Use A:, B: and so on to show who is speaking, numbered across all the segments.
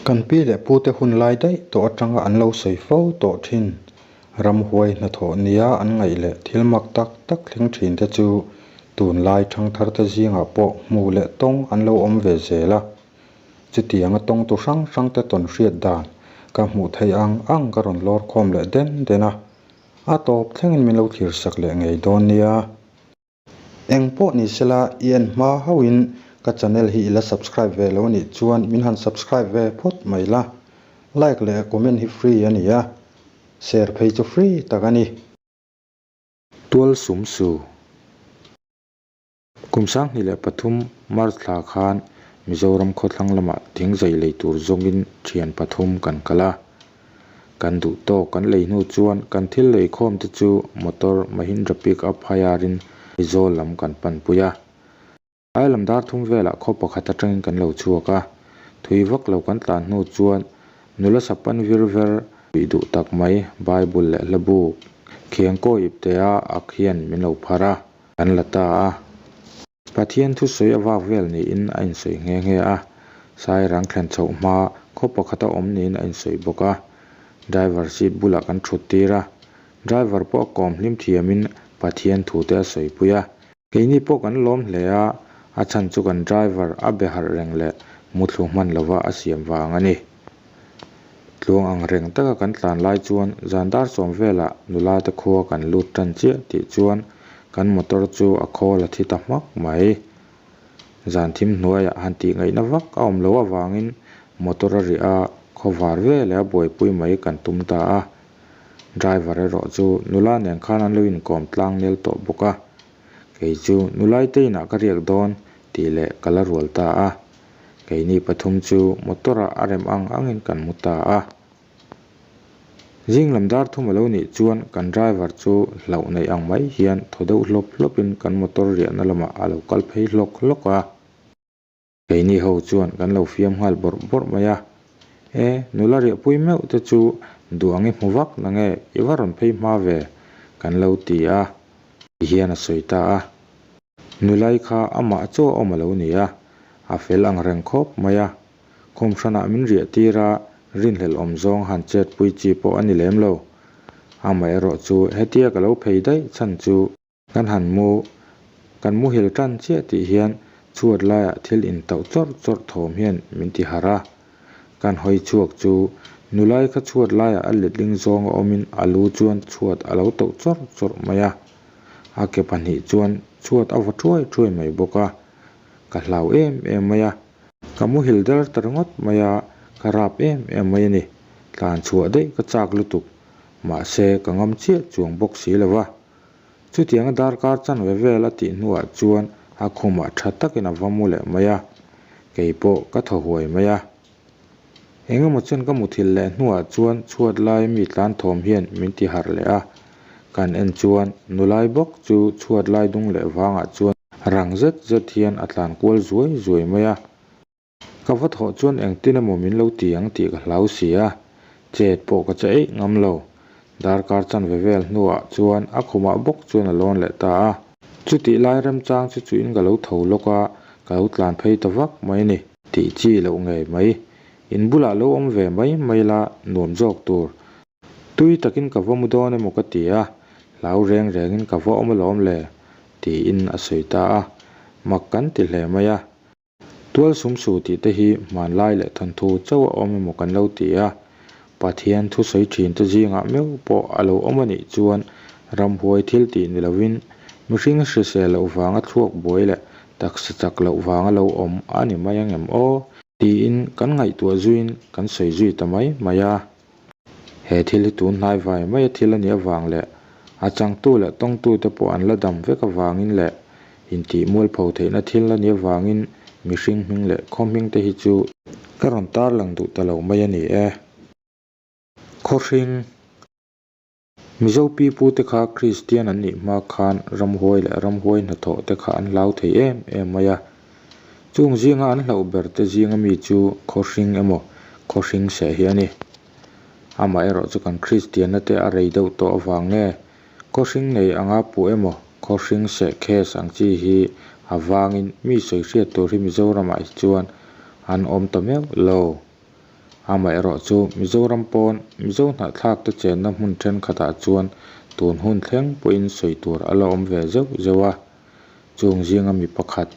A: Kan pi leh pute hun lai daih tawh atanga an lo sawi fo tawh thin ramhuai hnathawh nia an ngaih leh thil mak tak tak thleng thin te chu tunlai thangtharte zingah pawh hmu leh tawng an lo awm ve zel a. Chutianga tawngtu hrang hrangte tawn hriat dan ka hmuh theih ang ang ka rawn lawr khawm leh den den a, a tawp thlengin min lo thlir sak leh ngei dawn nia. Eng pawh ni sela i en hma hauhin ka channel hi i la subscribe ve lo anih chuan min han subscribe ve phawt mai la, like leh comment hi free a ni a, share phei chu free tak a ni.
B: Tual sum su. Kum 2003 March thla khan Mizoram khawthlang lamah thingzai lei tur zawngin thian pathum kan kal a. Kan duh tawk kan lei hnu chuan kan thil lei khawm te chu motor Mahindra Pick Up hire-in Aizawl lam kan panpui a. Ai lam dar thum velah khaw pakhat atangin kan lo chhuak a, thui vak lo kan tlan hnu chuan nula sapan vir ver tih duh tak mai Bible leh hlabu khiangkawi iptea ak hian min lo phar a, kan la ta a. Pathian thusawi a vak vel niin a insawi nghe nghe a, Sairang thlen chhoh hma khaw pakhata awm niin a insawi bawk a. Driver seat bulah kan thut tir a, driver pawh a kawm hlim thiamin Pathian thute a sawipui a. Keini pawh kan lawm hle a, a chhan chu kan driver a be harh reng leh muthlu hman lova a siam vang a ni. Tluang ang reng taka kan tlan lai chuan zan dar sawm velah nula te khua kan lut tan chiah tih chuan kan motor chu a khawl a thi ta hmak mai. Zan thim hnuaiah han tih ngaihna vak a awm loh avangin motor a rih a, khawvar veleh a buaipui mai kan tum ta a. Driver erawh chu nula nen khan an lo inkawm tlang nel tawh bawk a, kei chu nulai te inah ka riak dawn tih leh ka la rual ta a. Keini pathum chu motor ah a rem ang angin kan mu ta a. Zing lam dar thum a lo nih chuan kan driver chu hlauh neih ang mai hian thaw deuh hlawp hlawpin kan motor riahna lamah a lo kal phei hlawk hlawk a. Keini ho chuan kan lo fiam nghal bawrh bawrh mai a, E, nula riahpui meuh te chu duh ang i hmu vak na nge i va rawn phei hma ve? kan lo ti a, ti hian a sawi ta a. Nulai kha amah chaw a awm a lo ni a, a fel ang reng khawp mai a. Khum hranah min riah tir a, rinhlelh awm zawng han chetpui chi pawh a ni lem lo. Amaherawh chu hetia ka lo phei daih chhan chu, Kan han mu, kan muhil tan chiah tih hian chhuat laiah thil intauh chawrh chawrh thawm hian min ti harh a. Kan hawi chhuak chu nulai kha chhuat laiah a letling zawng a awmin a lu chuan chhuat a lo tauh chawrh chawrh mai a. A ke pahnih chuan chhuat a vaw thuai thuai mai bawk a. Ka hlau em em mai a. Ka muhil der ta ringawt mai a, ka rap em em mai a ni. Tlan chhuah daih ka chak lutuk. Mahse ka ngam chiah chuang bawk si lo va. Chutianga darkar chanve vel a tih hnuah chuan a khumah tha takin a va mu leh mai a, kei pawh ka thaw huai mai a. Engemaw chen ka muthilh leh hnuah chuan chhuat lai mi tlan thawm hian min ti harh leh a, kan en chuan nulai bawk chu chhuat lai dung leh vangah chuan rang zet zet hian a tlan kual zuai zuai mai a. Ka va thawh chuan engtin emaw min lo ti ang tih ka hlau si a, chet pawh ka che eih ngam lo. Darkar chanve vel hnuah chuan a khumah bawk chuan a lawn leh ta a. Chutih lai remchang chu chuin ka lo tho lawk a, ka lo tlan phei ta vak mai a ni. Tih chi loh ngei mai. In bulah lo awm ve mai mai la nuam zawk tur. Tui takin ka va mu dawn emaw ka ti a, hlau reng rengin ka va awm alawm le, tiin a sawi ta a. Mak kan ti hle mai a. Tual sum su tih te hi hmanlai leh thawnthu chauh a awm emaw kan lo ti a, Pathian thusawi thin te zingah meuh pawh a lo awm a nih chuan ramhuai thil tih ni lovin mihring hrisel loh vanga thluak buai leh taksa chak loh vanga lo awm a ni mai ang em aw? Tiin kan ngaihtuah zuiin kan sawi zui ta mai mai a. He thil hi tun hnai vai maia thil a nih avang leh a changtu leh tawngtute pawh an la dam vek avangin leh intih mualpho theihna thil a nih avangin mihring hming leh khaw hming te hi chu ka rawn tarlang duh ta lo mai a ni e. Khawhring. Mizo pipute kha Kristian an nih hma khan ramhuai leh ramhuai hnathawh te kha an hlau thei em em mai a. Chung zinga an hlauh ber te zinga mi chu khawhring emaw khawhring seh hi a ni. Amaherawh chu kan Kristianna te a rei deuh tawh avang nge khawhring nei anga puh emaw khawhring seh case ang chi hi avangin mi sawi hriat tur hi Mizoramah hi chuan an awm ta meuh lo. Amaherawhchu, Mizoram pawn Mizo hnahthlakte chenna hmun thenkhatah chuan tun hun thleng pawhin sawi tur a la awm ve zeuh zeuh a. Chung zinga mi pakhat,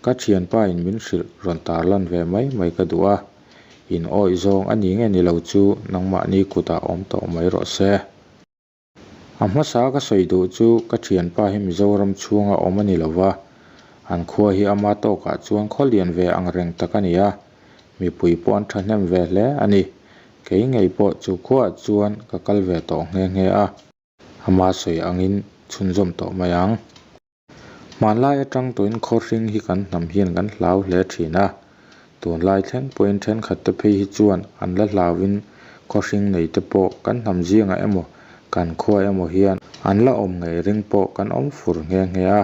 B: ka thianpa in min hrilh rawn tarlan ve mai mai ka duh a. In awih zawng a ni nge ni lo chu nangmahni kutah awm tawh mai rawh se. A hmasa ka sawi duh chu ka thianpa hi Mizoram chhunga awm a ni lo va, an khua hi ama tawkah chuan khaw lian ve ang reng tak a ni a, mipui pawh an thahnem ve hle a ni. Kei ngei pawh chu khuaah chuan ka kal ve tawh nghe nghe a. Ama sawi angin chhunzawm tawh mai ang. Hmanlai atang tawhin khawhring hi kan hnam hian kan hlau hle thin a, tunlai thleng pawhin thenkhat te phei hi chuan an la hlauin khawhring nei te pawh kan hnam zingah emaw kan khua emaw hian an la awm ngei ring pawh kan awm fur nghe nghe a.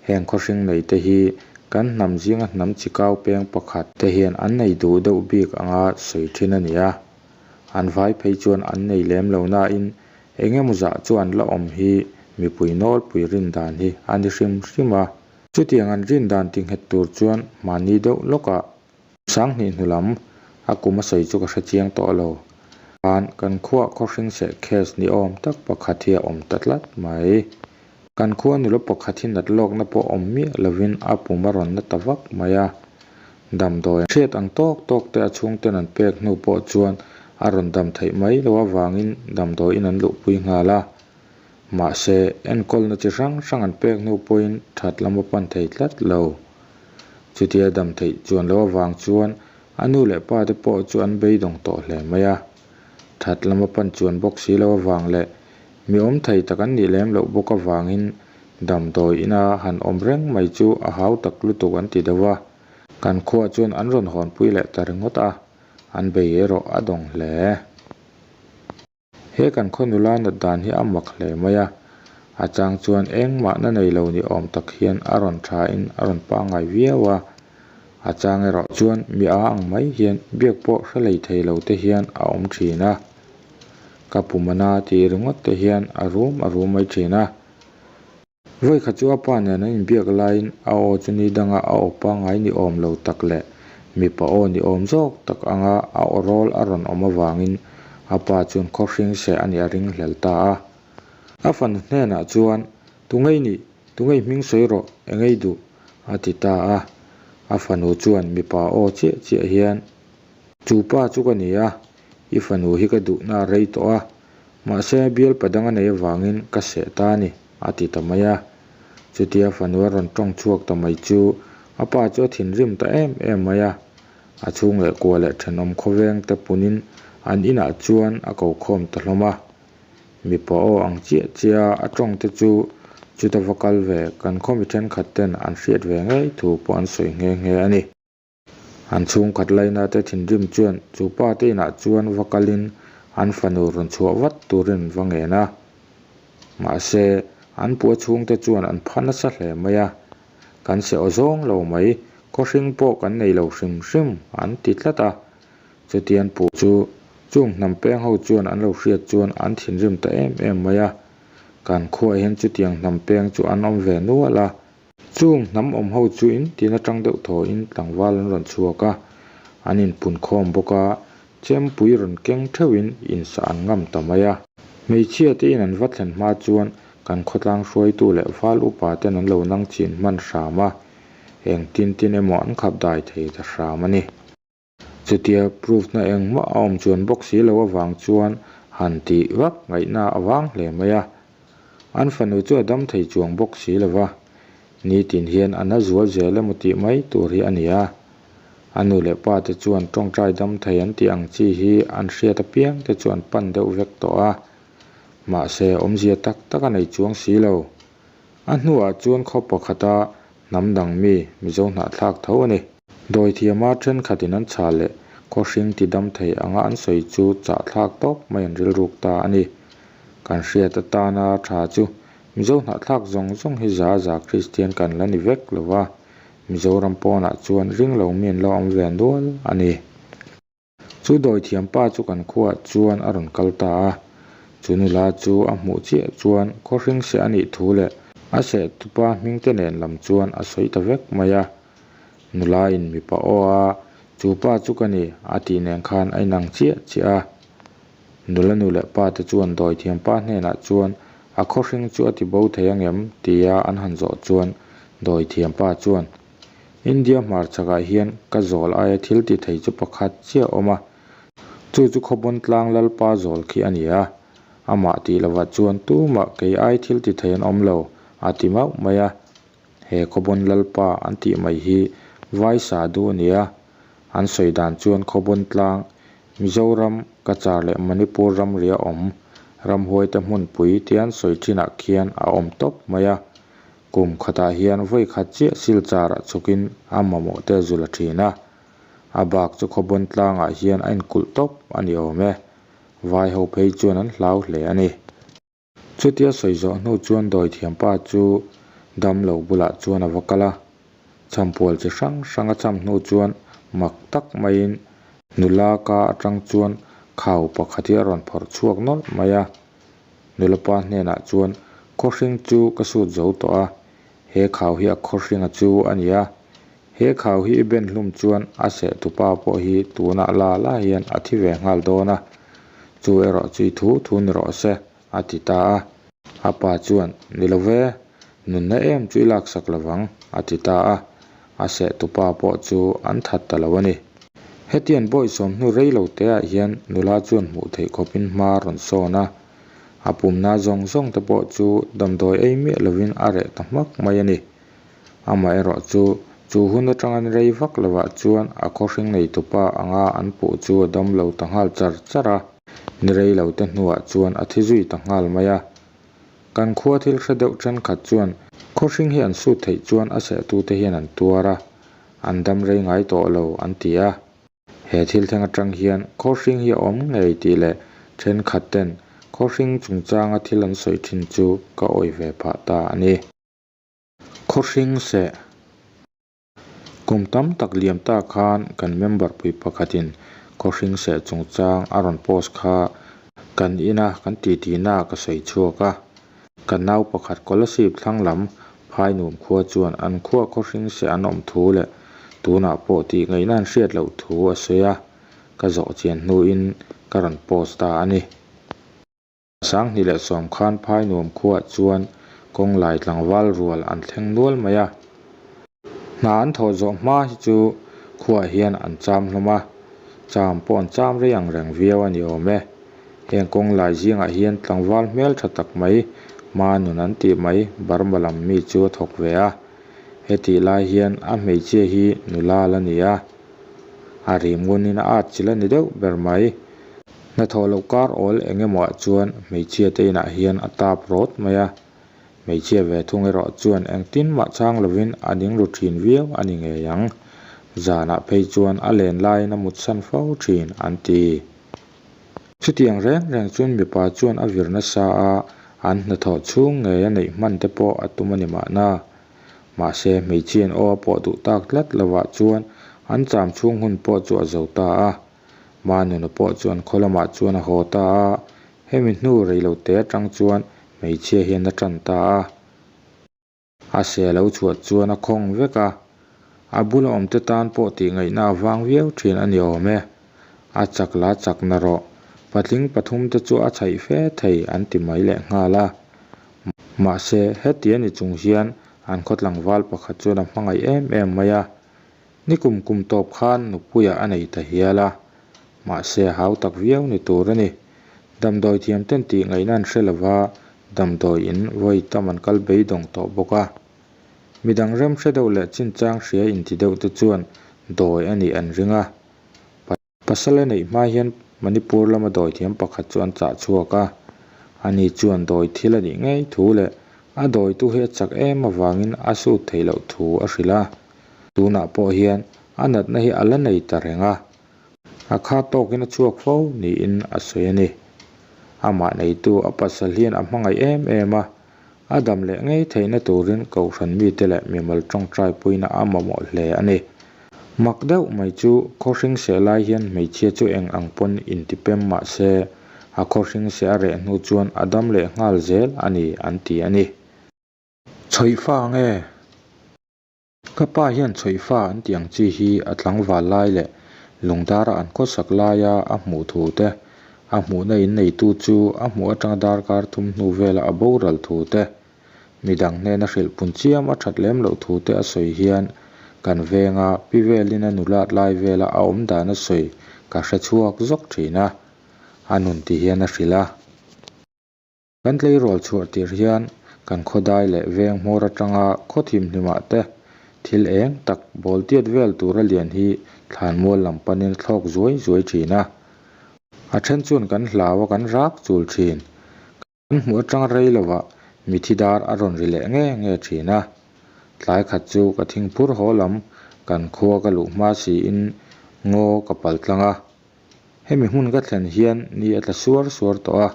B: Heng khawhring nei te hi kan hnam zinga hnam chi kau peng pakhat te hian an nei duh deuh bik anga sawi thin a ni a. An vai phei chuan an nei lem lo nain Eng emaw zah chu an la awm hi mipui nawlpui rin dan hi a ni hrim hrim a. Chutiang an rin dan ti nghet tur chuan mahni deuh lawkah Sanghnih hnu lam a kum a sawi chu ka hre chiang tawh lo. Khan kan khuah khawhring seh case ni awm tak pakhat hi a awm ta tlat mai. Kan khua nula pakhat hi nat lawkna pawh awm miah lovin a pum a rawn na ta vak mai a. Damdawi hriat ang tawk tawk te a chhungten an pek hnu pawh chuan a rawn dam theih mai loh avangin damdawiin an luhpui nghal a. Mahse, enkawlna chi hrang hrang an pek hnu pawhin that lam a pan thei tlat lo. Chutia dam theih chuan loh avang chuan a nu leh pa te pawh chu an beidawng tawh hle mai a. That lam a pan chuan bawk si loh avang leh Mi awm thei tak an nih lem loh bawk avangin damdawi ina han awm reng mai chu a hau tak lutuk an ti deuh a, kan khuaah chuan an rawn hawnpui leh ta ringawt a, an bei erawh a dawng hle. He kan khaw nula nat dan hi a mak hle mai a, a chang chuan engmahna nei lo ni awm tak hian a rawn thain a rawn pangngai viau a, a chang erawh chuan mi a ang mai hian biak pawh hre lei thei lo te hian a awm thin a. Ka pum a na tih ringawt te hian a rum a rum mai thin a. Vawikhat chu a pa nen an inbiak laiin a aw chu ni danga a aw pangngai ni awm lo tak leh mipa aw ni awm zawk tak anga a aw rawl a rawn awm avangin a pa chuan khawhring seh a nih a ringhlel ta a. A fanu hnenah chuan, Tungei nih, tungei hming sawi rawh, engei duh? a ti ta a. A fanu chuan mipa aw chiah chiah hian, Chu pa chu ka ni a, I fanu hi ka duhna a rei tawh a, mahse bialpa dang a nei avangin ka seh ta a ni, a ti ta mai a. Chutia fanu a rawn tawng chhuak ta mai chu a pa chu a thinrim ta em em mai a. A chhung leh kua leh thenawm khawveng te punin an inah chuan a ko khawm ta hlawm a. Mipa aw ang chiah chiah a tawng te chu chuta va kal ve kan khaw mi thenkhat ten an hriat ve ngei thu pawh an sawi nghe nghe a ni. An chhungkhat laina te thinrim chuan chu pa te inah chuan va kalin an fanu rawn chhuah vat turin an va ngen a. Mahse, an pua chhungte chuan an pha nasa hle mai a, Kan se aw zawng lo mai, khawhring pawh kan nei lo hrim hrim an ti tlat a. Chutian puh chu chung hnam peng ho chuan an lo hriat chuan an thinrim ta em em mai a. Kan khuaah hian chutiang hnam peng chu an awm ve nual a. Chung hnam awm ho chu in tin atang deuh thawiin tlangval an rawn chhuak a, an inpun khawm bawk a, chempui rawn keng theuhin insa an ngam ta mai a. Hmeichhia te in an va thlen hma chuan kan khawtlang hruaitu leh val upa ten an lo nang chin hman hram a, eng tin tin emaw an khap dai thei ta hram a ni. Chutia proof na engmah a awm chuan bawk si lo avang chuan han tih vak ngaihna a vang hle mai a. An fanu chu a dam thei chuang bawk si lo va, nitin hian a na zual zel emaw tih mai tur hi a ni a. A nu leh pa te chuan tawngtai dam thei an tih ang chi hi an hriat apiang te chu an pan deuh vek tawh a. Mahse awmzia tak tak a nei chuang si lo. A hnuah chuan khaw pakhata hnam dang mi Mizo hnahthlak tho a ni. Dawithiama thenkhatin an chhah leh khawhring ti dam thei anga an sawi chu chahthlak tawp mai an rilruk ta a ni. Kan hriat atana tha chu Mizo hnahthlak zawng zawng hi za za Kristian kan la ni vek lo va, Mizoram pawnah chuan ring lo mi an lo awm ve nual a ni. Chu dawithiam pa chu kan khuaah chuan a rawn kal ta a, chu nula chu a hmuh chiah chuan khawhring seh a nih thu leh a seh tupa hming te nen lam chuan a sawi ta vek mai a. Nula in mipa aw a, Chu pa chu ka ni, a tih nen khan a inang chiah chiah a. Nula nu leh pa te chuan dawithiam pa hnenah chuan a khawhring chu a ti bo thei angem tia an han zawh chuan dawithiam pa chuan, India hmarchhakah hian ka zawl aia thil ti thei chu pakhat chiah a awm a, chu chu Khawbawn tlang Lalpa zawl khi a ni a, amah tih lovah chuan tumah kei ai thil ti thei an awm lo, a ti mauh mai a. He Khawbawn Lalpa an tih mai hi Vai Sadhu a ni a, an sawi dan chuan Khawbawn tlang, Mizoram, Cachar leh Manipur ramria awm, ramhuaite hmunpui tia an sawi thinah khian a awm tawp mai a. Kum khatah hian vawi khat chiah Silchar-ah chhukin a mamawh te a zul a thin a. A bak chu Khawbawn tlangah hian a inkulh tawp a ni awm e. Vai ho phei chuan an hlau hle a ni. Chutia sawi zawh hnu chuan dawithiampa chu damlo bulah chuan a va kal a. Chhampual chi hrang hrang a cham hnu chuan mak tak maiin nula ka atang chuan khau pakhat hi a rawn phawrh chhuak nawlh mai a. Nula pa hnenah chuan khawhring chu ka sut zo tawh a, he khau hi a khawhringa chu a ni a. He khau hi i ben hlum chuan a seh tupa pawh hi tunah la la hian a thi ve nghal dawn a, chu erawh chu i thu thu ni rawh se, a ti ta a. A pa chuan, Ni lo ve, nunna em chu i laksak lo vang, a ti ta a. A seh tupa pawh chu an that ta lo a ni. Hetiang bawihsawm hnu rei lo te ah hian nula chuan hmuh theih khawpin hma a rawn sawn a, a pumna zawng zawng te pawh chu damdawi ei miah lovin a reh ta hmak mai a ni. Amaherawh chu, chu hun atanga ni rei vak lovah chuan a khawhring nei tupa anga an puh chu a dam lo ta nghal char char a, ni rei lo te hnuah chuan a thi zui ta nghal mai a. Kan khua thil hre deuh thenkhat chuan khawhring hi an sut theih chuan a sehtute hian an tuar a, an dam rei ngai tawh lo an ti a. He thil thleng atang hian khawhring hi a awm ngei tih leh thenkhat ten khawhring chungchanga thil an sawi thin chu ka awih ve phah ta a ni. Khawhring seh. Kum tam tak liam ta khan kan member pui pakhatin khawhring seh chungchang a rawn post kha kan ina kan titi-na ka sawi chhuak a. Kan nau pakhat Kolasib thlang lam Phainum khua chuan an khuaa khawhring seh an awm thu leh tunah pawh tih ngaihna an hriat loh thu a sawi a, ka zawh chian hnuin ka rawn post ta a ni. Sanghnih leh Sawmkhan Phainuam khuaah chuan kawnglai tlangval rual an thleng nual mai a. Hna an thawh zawh hma hi chu khuaah hian an cham hlawm a, cham pawh an cham rei ang reng viau a ni awm e. Heng kawnglai zingah hian tlangval hmel tha tak mai, Manun an tih mai Burma lam mi chu a thawk ve a. Hetih lai hian a hmeichhia hi nula la ni a, a rim ngunin a at chilh a ni deuh ber mai. Hnathawh loh kar awl eng emaw ah chuan hmeichhia te inah hian a tap rawt mai a, hmeichhia ve thung erawh chuan engtin mah chhang lovin a ding ru thin viau a ni ngei ang. Zanah phei chuan a len laiin a mutsan fo thin an ti. Chutiang reng reng chuan mipa chuan a vir nasa a, an hnathawh chhung ngei a neih hman te pawh a tum a ni mahna. Mahse hmeichhiain aw a pawh duh tak tlat lovah chuan an cham chhung hun pawh chu a zo ta a. Manuna pawh chuan khaw lamah chuan a haw ta a, hemi hnu reilote atang chuan hmeichhia hian a tan ta a. A se lo chhuah chuan a khawng vek a, a bula awmte tan pawh tih ngaihna a vang viau thin a ni awm e. A chak la chak na rawh, patling pathumte chu a chhaih fe thei an ti mai leh nghal a. Mahse, heti a ni chung hian an khaw tlangval pakhat chuan a hmangaih em em mai a, Ni kum kum tawp khan nupuiah a nei ta hial a, mahse a hau tak viau ni tur a ni. Damdawi thiam ten tih ngaihna an hre lova, damdawi in vawi tam an kal beidawng tawh bawk a. Midang rem hre deuh leh chinchang hria inti deuh te chuan dawi a nih an ring a. Pasal a neih hma hian Manipur lama dawithiam pakhat chu an chah chhuak a, ani chuan dawi thil a nih ngei thu leh a dawitu hi a chak em avangin a sut theih loh thu a hrilh a. Tunah pawh hian a natna hi a la nei ta reng a, a kha tawkin a chhuak fo niin a sawi a ni. Amah neitu a pasal hian a hmangaih em em a, A dam leh ngei theihna turin Kohhran mite leh mimal tawngtai puina a mamawh hle a ni. Mak deuh mai chu khawhring seh lai hian hmeichhia chu eng ang pawn intipem mah se, a khawhring seh a reh hnu chuan a dam leh nghal zel a ni an ti a ni. Chhawihfa nge? Ka pa hian chhawihfa an tih ang chi hi a tlangval lai leh. Lungdara an khawsak laia a hmuh thu te, a hmuhna in neitu chu a hmuh atanga darkar thum hnu vela a boral thu te, midang hnena hrilh pun chiam a that lem loh thu te a sawi hian kan venga pi velin a nulat lai vela a awm dan a sawi ka hre chhuak zawk thin a, a nun ti hian a hrilh a. Kan tleirawl chhuah tir hian kan khawdai leh veng hmawr atanga khaw thimhlimah te thil eng tak bawl tiat vel tura lian hi thlanmual lam panin a thlawk zuai zuai thin a. A then chuan kan hlau a kan rak chul thin. Kan hmuh atang rei lovah mithi dar a rawn ri leh nge nge thin a. Tlai khat chu ka thingphur haw lam kan khua ka luh hma siin ngaw ka pal tlang a. Hemi hmun ka thlen hian ni a tla suar suar tawh a,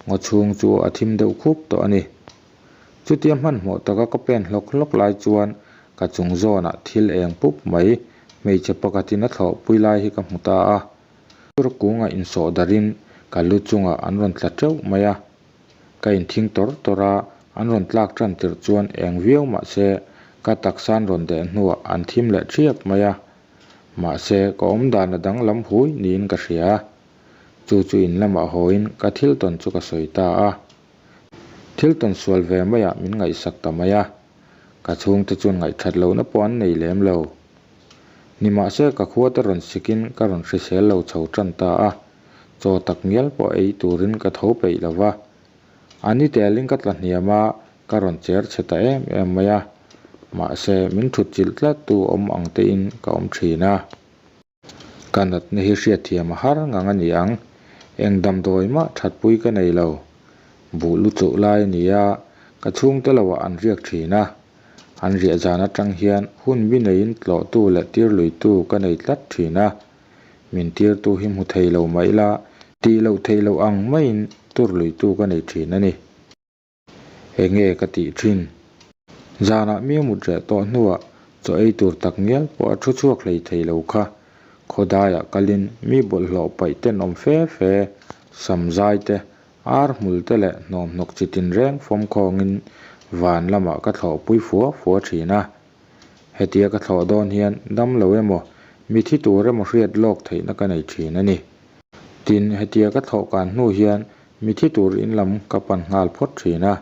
B: ngaw chhung chu a thim deuh khup tawh a ni. Chutia hmanhmawh taka ka pen hlawk hlawk lai chuan ka chung zawnah thil eng pup mai hmeichhe pakhatin a thlawhpui lai hi ka hmu ta a. Tur kungah insawh darhin ka lu chungah an rawn tla teuh mai a. Ka inthing tawr tawr a, an rawn tlak tan tirh chuan eng viau mah se ka taksa an rawn deh hnuah an thim leh thiap mai a. Mahse, ka awmdan a danglam hui niin ka hria. Chu chu in lamah hawiin ka thil tawn chu ka sawi ta a. Thil tawn sual ve maiah min ngaihsak ta mai a. Ka chhungte chuan ngaihthat lohna pawh an nei lem lo. Nimahse, ka khua te rawn sikin ka rawn hrisel lo chho tan ta a. Chaw tak ngial pawh ei turin ka tho peih lo va. A ni telin ka tla hniam a, ka rawn cher chhe ta em em mai a. Mahse, min thut chilh tlat tu awm ang tein ka awm thin a. Ka natna hi hriatthiam a har ngang a ni ang. Eng damdawi mah thatpui ka nei lo. Buh lu chuh lai a ni a, ka chhungte loah an riak thin a. An riah zan atang hian hun bi neiin tlawhtu leh tirluitu ka nei tlat thin a. Min tirtu hi hmu thei lo mah ila, tih loh theih loh ang maiin turluitu ka nei thin a ni. Enge ka tih thin? Zanah mi mut reh tawh hnuah chaw ei tur tak ngial pawh a thu chhuak hlei thei lo kha. Khawdaiah kalin mi bawlhhlawh paih ten awm fe fe, sam zai te, ar hmul te leh hnawmhnawk chi tinreng fawm khawngin van lamah ka thlawhpui fua fua thin a. Hetia ka thlawh dawn hian dam lo emaw, mithi tur emaw hriat lawk theihna ka nei thin a ni. Tin, hetia ka thlawh kan hnu hian mithi tur in lam ka pan nghal phawt thin a.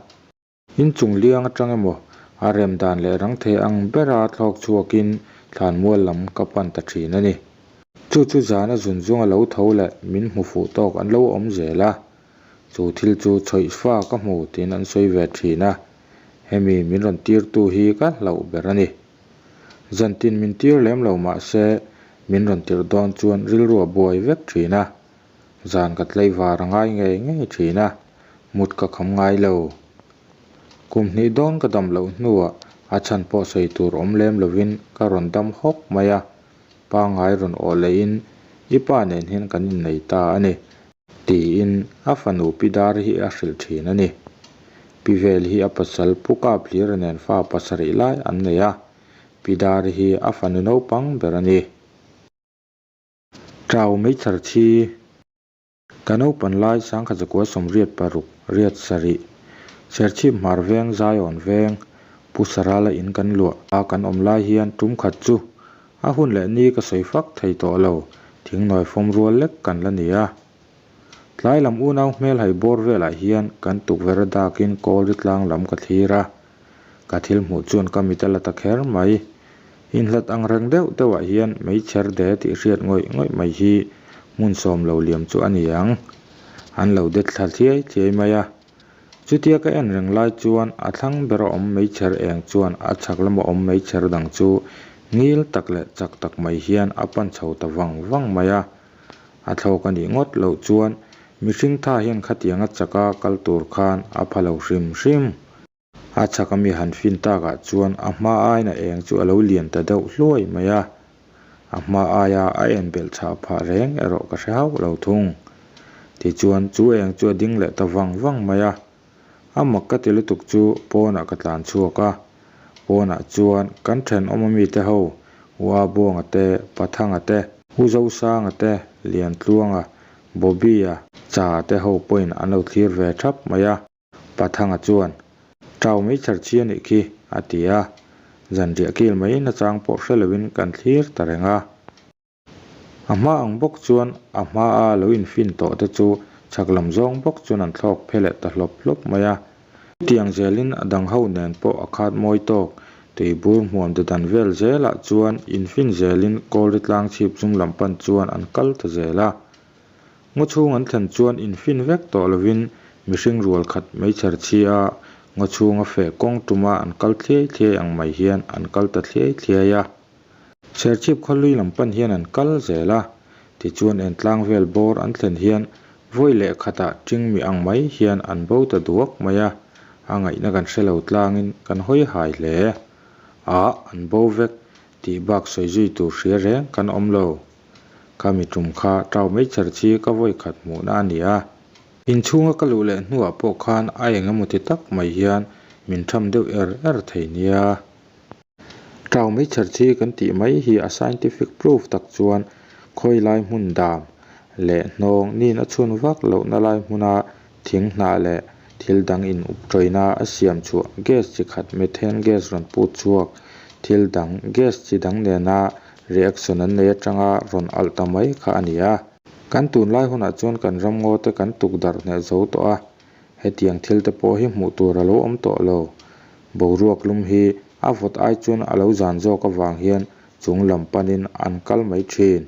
B: Inchung liang atang emaw, a rem dan leh rang thei ang bera thlawk chhuakin thlanmual lam ka pan ta thin a ni. Chu chu zana zun zunga lo tho leh min hmu fuh tawk an lo awm zel a. Chu thil chu chhawih fa ka hmu tiin an sawi ve thin a. Hemi min rawn tirtu hi ka hlauh ber a ni. Zantin min tir lem lo mah se min rawn tirh dawn chuan rilru a buai vek thin a. Zan ka tlaivar a ngai ngei ngei thin a, mut ka kham ngai lo. Kum hnih dawn ka dam loh hnuah a chhan pawh sawi tur awm lem lovin ka rawn dam hawk mai a, pangngai rawn awh lehin i pa nen hian kan innei ta a ni. Tiin a fanu Pi Dar hi a hrilh thin a ni. Pi Vel hi a pasal Pu Kaphlira nen fa pasarih lai an nei a, Pi Dar hi a fanu naupang ber a ni. Ṭau meichher chhi. Ka naupan lai sangkhat zakua sawmriat paruk riat sarih Serchhip hmar veng Zion veng Pu Sarala in kan luah a kan awm lai hian tum khat chu A hun leh ni ka sawi fak thei tawh lo, thingnawi fawm rual lek kan la ni a. Tlai lam unau hmel hai bawr velah hian kan tukverh a dakin kawl ri tlang lam ka thlir a. Ka thil hmuh chuan ka mit a la ta kher mai. Inhlat ang reng deuh deuhah hian meichher de tih hriat ngawih ngawih mai hi hmun sawm lo liam chu a ni ang. An lo de thla thliai thliai mai a. Chutia ka en reng lai chuan a thlang bera awm meichher eng chuan a chhak lama awm meichher dang chu ngil tak leh chak tak mai hian a pan chho ta vang vang mai a. A thlawk a nih ngawt loh chuan mihring tha hian khatianga chaka kal tur khan a pha lo hrim hrim. A chhak ami han fin takah chuan a hma aiin a eng chu a lo lian ta deuh hluai mai a. A hma aia a en belh chhah phah reng erawh ka hre hauh lo thung. Tichuan chu eng chu a ding leh ta vang vang mai a. A mak ka ti lutuk chu pawnah ka tlan chhuak a. Pawnah chuan kan thenawm ami te ho, U Abuanga te, Pathanga te, U Zosanga te, Liantluanga, Bobby-a, Cha te ho pawhin an lo thlir ve thap mai a. Pathanga chuan, Ṭau mai chhar chi a nih khi, a ti a. Zanriah kil mai nachang pawh hre loin kan thlir ta reng a. A hma ang bawk chuan a hma a lo infin tawh te chu chhak lam zawng bawk chuan an thlawk phe leh ta hlawp hlawp mai a. Chutiang zelin a dang ho nen pawh a khat mawi tawk. Tuibur hmuam de dan vel zelah chuan infin zelin Kawlri tlang chhip zum lam pan chuan an kal ta zel a. Ngaw chhung an thlen chuan infin vek tawh lovin mihring rual khat meichher chhi a, ngaw chhunga feh kawng tuma an kal thliai thliai ang mai hian an kal ta thliai thliai a. Serchhip khawlui lam pan hian an kal zel a, tichuan entlang vel bawr an thlen hian vawi leh khatah ṭingmi ang mai hian an bo ta duak mai a, a ngaihna kan hre lo tlangin kan hawi hai hle. Ah, an bo vek tih bak sawi zui tur hria reng kan awm lo. Khami tum kha ṭau mai chher chi ka vawi khat hmuhna a ni a. Inchhunga ka luh leh hnuah pawh khan a eng emaw ti tak mai hian min ṭham deuh er er thei nia. Ṭau mai chher chi kan tih mai hi a scientific proof tak chuan khawi lai hmun dam leh hnawng nin a chhun vak lohna lai hmuna thing hnah leh thil dang in up ṭawina a siam chhuah gas chi khat methane gas rawn put chhuak thil dang gas chi dang nena reaction an nei atanga rawn alh ta mai kha a ni a. Kan tunlai hunah chuan kan ramngaw te kan tukdarh hneh zo tawh a, Hetiang thil te pawh hi hmuh tur a lo awm tawh lo. Boruak lum hi a vawt ai chuan a lo zan zawk avang hian chung lam panin an kal mai thin.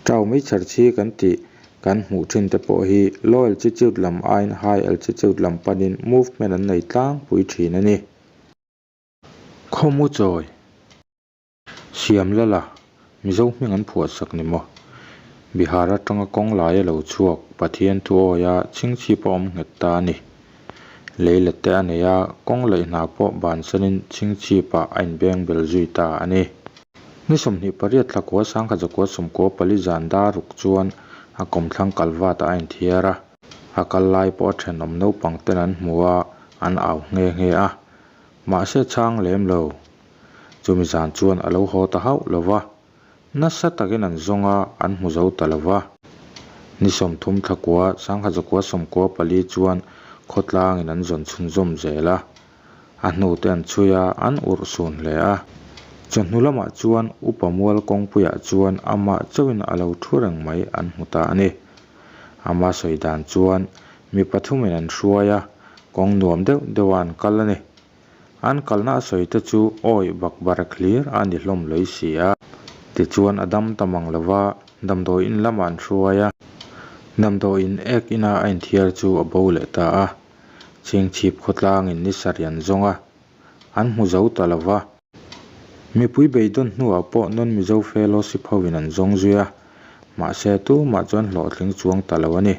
B: Ṭau mai chher chhi kan tih kan hmuh thin te pawh hi low altitude lam aiin high altitude lam panin movement an nei tlangpui thin a ni. Khawmu chawi. Siam lala, Mizo hming an phuah sak ni maw? Bihar atanga kawng lai a lo chhuak, Pathian thu awia chhingchhip a awm nghet ta a ni. Leilet te a nei a, kawng laih hna pawh bansanin chhingchhipah a inbeng bel zui ta a ni. Ni 28 thla kua sangkhat zakua sawmkua pali zan dar ruk chuan a kawmthlang kalvatah a inthiar a, a kal lai pawh a thenawm naupang ten an hmu a, an au nghe nghe a. Mahse chhang lem lo. Chumi zan chuan a lo haw ta hauh lo va, nasa takin an zawng a, an hmu zo ta lo va. Ni 30 thla kua, sangkhat zakua sawmkua pali chuan khawtlangin an zawn chhunzawm zel a. A hnute an chhui a, an urh sun hle a. Chawhnu lamah chuan upa mual kawngpuiah chuan amah chauhin a lo thu reng mai an hmu ta a ni. Ama sawi dan chuan mi pathumin an hruai a, kawng nuam deuh deuha an kal a ni. An kalna a sawi te chu awi bakbarek hlir a ni hlawm lawih si a. Tichuan a dam ta mang lo va, damdawi in lamah an hruai a. Damdawi in ek ina a inthiar chu a bo leh ta a. Chhingchhip khawtlangin ni sarih an zawng a, an hmu zo ta lo va. Mipui beidawn hnuah pawh non-Mizo fellowship hoin an zawng zui a, mahse tumah chuan hlawhtling chuang ta lo a ni.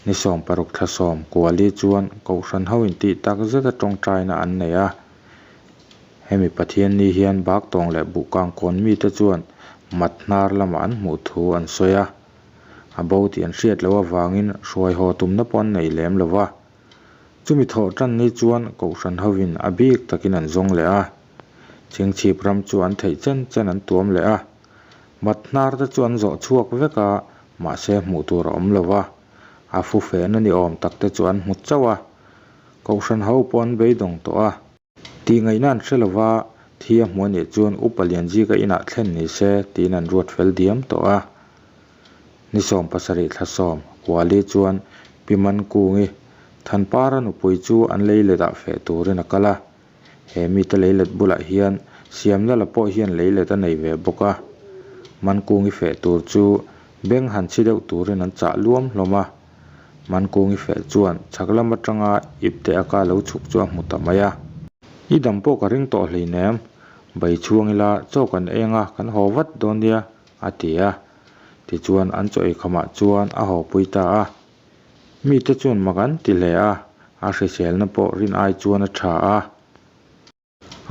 B: Ni 16 thla sawm kuali chuan Kohhran ho intih tak zeta tawngtaina an nei a. Hemi Pathian ni hian Baktawng leh Buhkangkawn mite chuan mat hnar lamah an hmuh thu an sawi a. A bo tih an hriat loh avangin hruai haw tumna pawh an nei lem lo va. Chumi thawh tan ni chuan Kohhran hovin a bik takin an zawng leh a. Chhingchhip ram chu an theih chen chen an tuam leh a. Mat hnar te chu an zawh chhuak vek a, mahse hmuh tur a awm lo va. A fu fehna ni awm tak te chu an hmu chauh a. Kohhran ho pawh an beidawng tawh a. Tih ngaihna an hre lo va, thi a hmuh a nih chuan Upa Lianzika inah thlen ni se tiin an ruat fel diam tawh a. Ni 17 thla sawm Kuali chuan Pi Mankungi, Thanpara nupui chu an leilet ah feh turin a kal a. He mite leilet bulah hian Siamna la pawh hian leilet a nei ve bawk a. Mankungi feh tur chu beng han chhi deuh turin an chah luam hlawm a. Mankungi feh chuan chhak lam atanga ipte aka lo chhuk chu a hmu ta mai a. I dam pawh ka ring tawh hleinem, bai chhuang ila chaw kan eng a, kan haw vat dawn nia, a ti a. Tichuan an chaw eikhamah chuan a haw pui ta a. Mite chuan mak an ti hle a, a hriselna pawh rin ai chuan a tha a.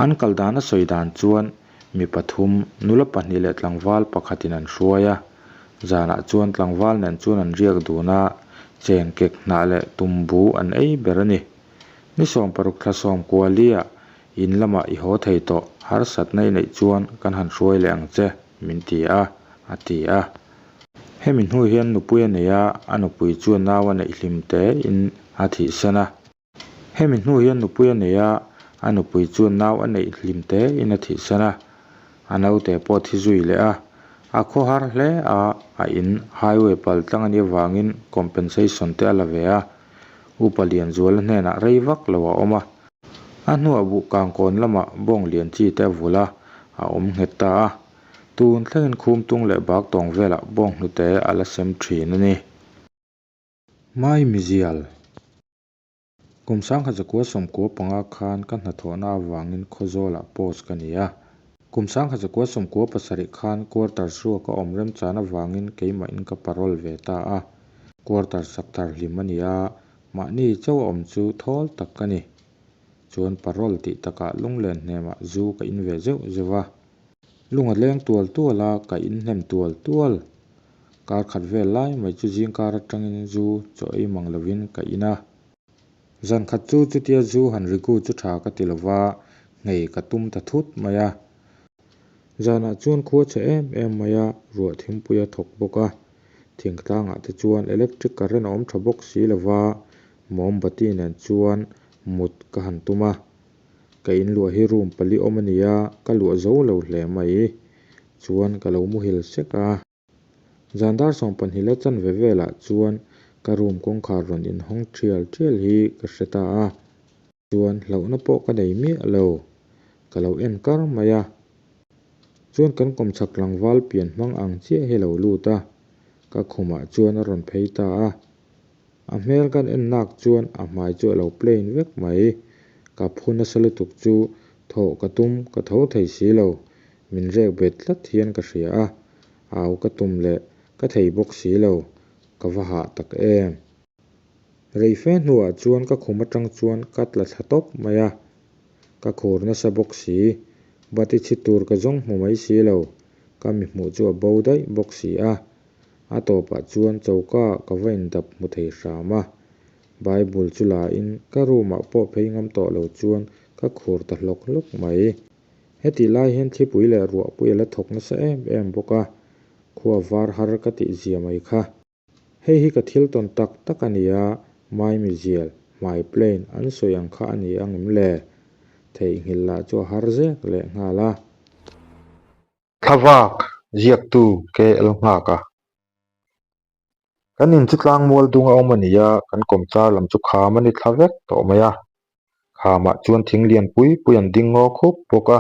B: An kal dan a sawi dan chuan mi pathum, nula pahnih leh tlangval pakhatin an hruai a. Zanah chuan tlangval nen chuan an riak dun a, cheng kek hnah leh tumbu an ei ber a ni. Ni 16 thla sawm kualia in lamah i haw thei tawh, harsatna i neih chuan kan han hruai leh ang che, min ti a, a ti a. Hemi hnu hian nupui a nei a, a nupui chuan nau a neih hlim tein a thihsan a. Hemi hnu hian nupui a nei a, a nupui chuan nau a neih hlim tein a thihsan a. A naute pawh a thi zui leh a. A khawhar hle a, a in highway pal tlang a nih avangin compensation te a la ve a, Upa Lianzuala hnenah rei vak lo a awm a. A hnuah buhkang kawn lamah bawng lian chi te a vulh a, a awm nghet ta a. Tun thlengin khumtung leh bak tawng velah bawng hnute a la sem thin a ni. Maimizial. Kum sangkhat zakua sawmkua panga khan ka hnathawhna avangin Khawzawlah post ka ni a. Kum sangkhat zakua sawmkua pasarih khan quarters ruak a awm remchan avangin keimahin ka parole ve ta a. Quarters sak thar hlim a ni a, mahni chauh a awm chu thawl tak ka ni. Chuan parole tih takah lunglen hnemah zu ka in ve zeuh zeuh a. Lung a leng tual tual a, ka in hnem tual tual. Kar khat vel lai mai chu zingkar atangin zu chaw ei mang lovin ka in a. Zan khat chu chutia zu han rigu chu tha ka ti lova, nghei ka tum ta thut mai a. Zanah chuan khua chhe em em mai a, ruah thingpui a thawk bawk a. Thingtlangah te chuan electric current a awm tha bawk si lova, mawmbati nen chuan mut ka han tum a. Ka in luah hi room pali awm a nia, ka luah zo lo hle mai. Chuan ka lo muhil sek a. Zan dar 12 la chanve velah chuan ka room kawngkhar rawn inhawng thial thial hi ka hre ta a. Chuan hlauhna pawh ka nei miah lo. Ka lo en kar mai a. Chuan kan kawmchhak tlangval pian hmang ang chiah hi a lo lut a. Ka khumah chuan a rawn phei ta a. A hmel kan en nak chuan a hmai chu a lo plain vek mai. Ka phu nasa lutuk chu thawh ka tum ka tho thei si lo. Min rek bet tlat hian ka hria a, au ka tum leh ka thei bawk si lo. Ka va hah tak em. Rei fe hnuah chuan ka khum atang chuan ka tla thla tawp mai a. Ka khur nasa bawk si. Bati chhi tur ka zawng hmu mai si lo. Ka mi hmuh chu a bo daih bawk si a. A tawpah chuan choka ka va indap hmu thei hram a, Bible chu la in ka room ah pawh phei ngam tawh lo chuan ka khur ta hlawk hlawk mai. Hetih lai hian thlipui leh ruahpui a la thawk nasa em em bawk a, khua var har ka tih zia mai kha. Hei hi ka thil tawn tak tak a ni a, Maimizial, hmai plain an sawi ang kha a ni ang em le? Theihnghilh lah chu a har zek leh nghal a.
A: Thlavak ziaktu KL Nghaka. Kan in chu tlangmual dung a awm a ni a, kan kawmchar lam chu kham a ni thla vek tawh mai a. Khamah chuan thing lian pui pui an ding ngaw khup bawk a.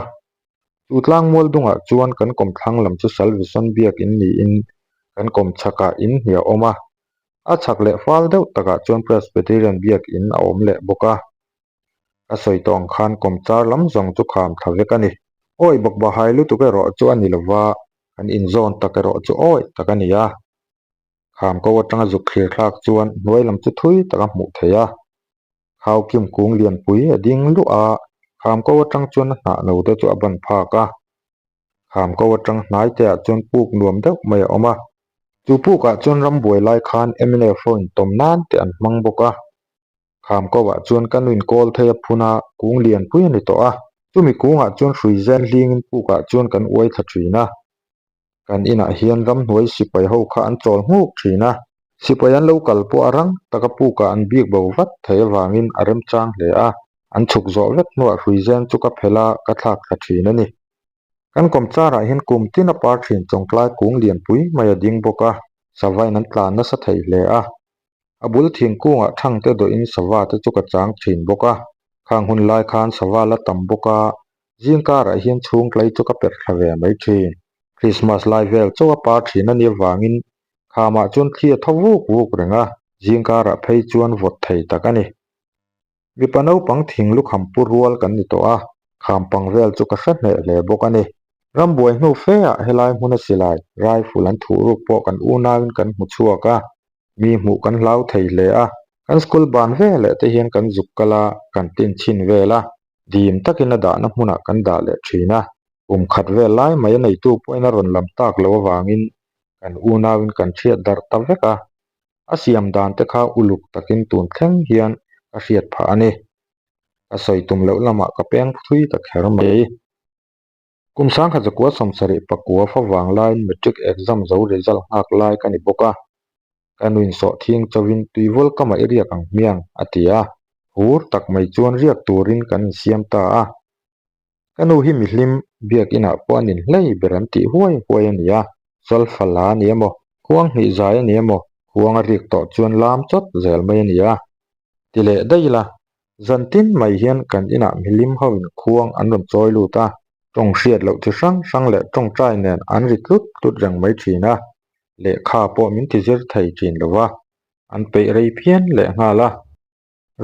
A: Chu tlangmual dungah chuan kan kawmthlang lam chu Salvison biak in niin kan kawmchhakah in hnih a awm a. A chhak leh fal deuh takah chuan Presbyterian biak in a awm leh bawk a. Ka sawi tawh ang khan kawmchar lam zawng chu kham thla vek a ni. Awi bawk bahai lutuk erawh chu a ni lova, kan inzawn tak erawh chu awi tak a ni a. Kham ko atanga zuk thlir thlak chuan hnuai lam chu thui tak a hmuh theih a. Khau kim kung lianpui a ding luah a, kham ko atang chuan a hnah no te chu a ban phak a. Kham ko atang hnai te ah chuan puk nuam deuh mai a awm a. Chu puk ah chuan rambuai lai khan mnf ho intawm nan te an hmang bawk a. Kham ko ah chuan ka nuin kawl thei a phun a, kung lian pui a ni tawh a. Chumi kungah chuan hrui zen hlingin puk ah chuan kan uai thla thin a. Kan inah hian ramhnuai sipai ho kha an chawl nghuk thin a. Sipai an lo kal pawh a rang taka puk ah an bik bo vat thei avangin a remchang hle a. An chhuk zawh vek hnuah hrui zen chu ka phelh a, ka thlak thla thin a ni. Kan kawmchar ah hian kum tin a par thin chawngtlai kung lianpui mai a ding bawk a, sava in an tlan nasa thei hle a. A bul thingkungah thang te dawhin sava te chu ka chang thin bawk a, khang hun lai khan sava la tam bawk a, zing karah hian chhungtlai chu ka perh thla ve mai thin. Christmas lai vel chauh a par thin a nih avangin khamah chuan thli a tho vuk vuk reng a, zing karah phei chuan vawt thei tak a ni. Mipa naupang thing lukham pu rual kan ni tawh a, kham pang vel chu ka hre hneh hle bawk a ni. Rambuai hnu fe ah helai hmuna silai, rifle an thuh ruk pawh kan unauin kan hmu chhuak a, mi hmuh kan hlau thei hle a, kan school ban veleh te hian kan zuk kal a, kan tin chhin vel a, dim takin a dahna hmunah kan dah leh thin a. Kum khat vel lai mai a neitu pawhin a rawn lam tak loh avangin kan unauin kan hriat darh ta vek a, A siam dan te kha uluk takin tun thleng hian ka hriat phah a ni. Ka sawi tum loh lamah ka peng thui ta kher mai. Kum sangkhat zakua 70 pakua fa vang laiin matric exam zo result nghak lai ka ni bawk a. Ka nuin sawh thing chauhin tuivawl kamah i riak ang hmiang a ti a. Hur tak mai chuan riak turin kan insiam ta a. Ka nu hi mihlim biak inah pawh an inhlei ber an tih huai huai a ni a.
B: Solfa la a ni emaw, khuang hnih zai a ni emaw, khuang a rik tawh chuan lam chawt zel mai a ni a. Ti leh daih ila, zan tin mai hian kan inah milim hoin khuang an rawn chawi lut a, tawng hriat loh chi hrang hrang leh tawngtai nen an ri tlut tlut reng mai thin a, lehkha pawh min ti zir thei thin lo va, an peih rei phian leh nghal a.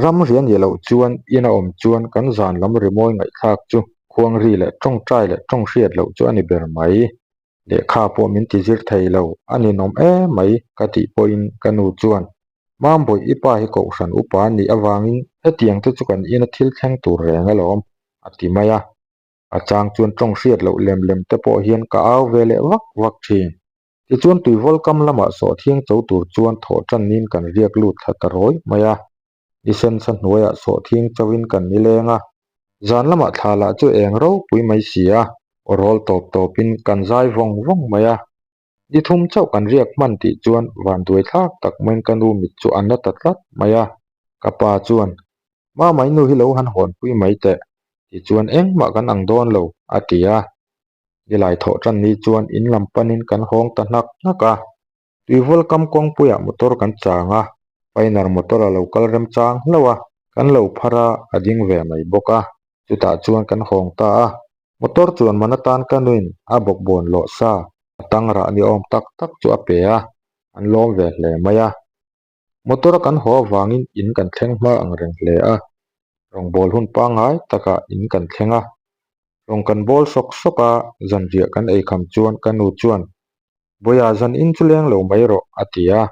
B: Ram ri a nih loh chuan in a awm chuan kan zan lam rimawi ngaihthlak chu khuang ri leh tawngtai leh tawng hriat loh chu a ni ber mai. Lehkha pawh min ti zir thei lo, a ninawm em mai ka tih pawhin ka nu chuan, Mambawih i pa hi kohhran upa a nih avangin hetiang te chu kan ina thil thleng tur reng alawm, a ti mai a. A chang chuan tawng hriat loh lem lem te pawh hian ka au ve leh vak vak thin. Tichuan tuivawl kam lamah sawhthiang cho tur chuan thawh tannin kan riak lut thla ta rawi mai a. Ni sensa hnuaiah sawhthiang choin kan ni leng a. Zan lamah thla lah chu eng ropui mai si a, aw rawl tawp tawpin kan zai vawng vawng mai a. Ni thum chauh kan riak hman tih chuan vanduai thlak tak maiin ka nu mit chu a na ta tlat mai a. Ka pa chuan, Mama i nu hi lo han hawnpui mai teh, tichuan engmah kan ang dawn lo, a ti a. Nilai thawh tan ni chuan in lam panin kan hawng ta hnak hnak a. Tuivawl kam kawngpuiah motor kan chang a, Pioneer motor a lo kal remchang hlauh a, kan lo phar a, a ding ve mai bawk a. Chutah chuan kan hawng ta a, motor chuan man atan ka nuin a bawkbawn lawh sa, a tang rah ni awm tak tak chu a pe a, an lawm ve hle mai a. Motor a kan haw avangin in kan thleng hma ang reng hle a, rawngbâwl hun pangngai takah in kan thleng a. Rawng kan bâwl sawk sawk a, zanriah kan ei kham chuan ka nu chuan, Bawiha zan in chu leng lo mai rawh, a ti a.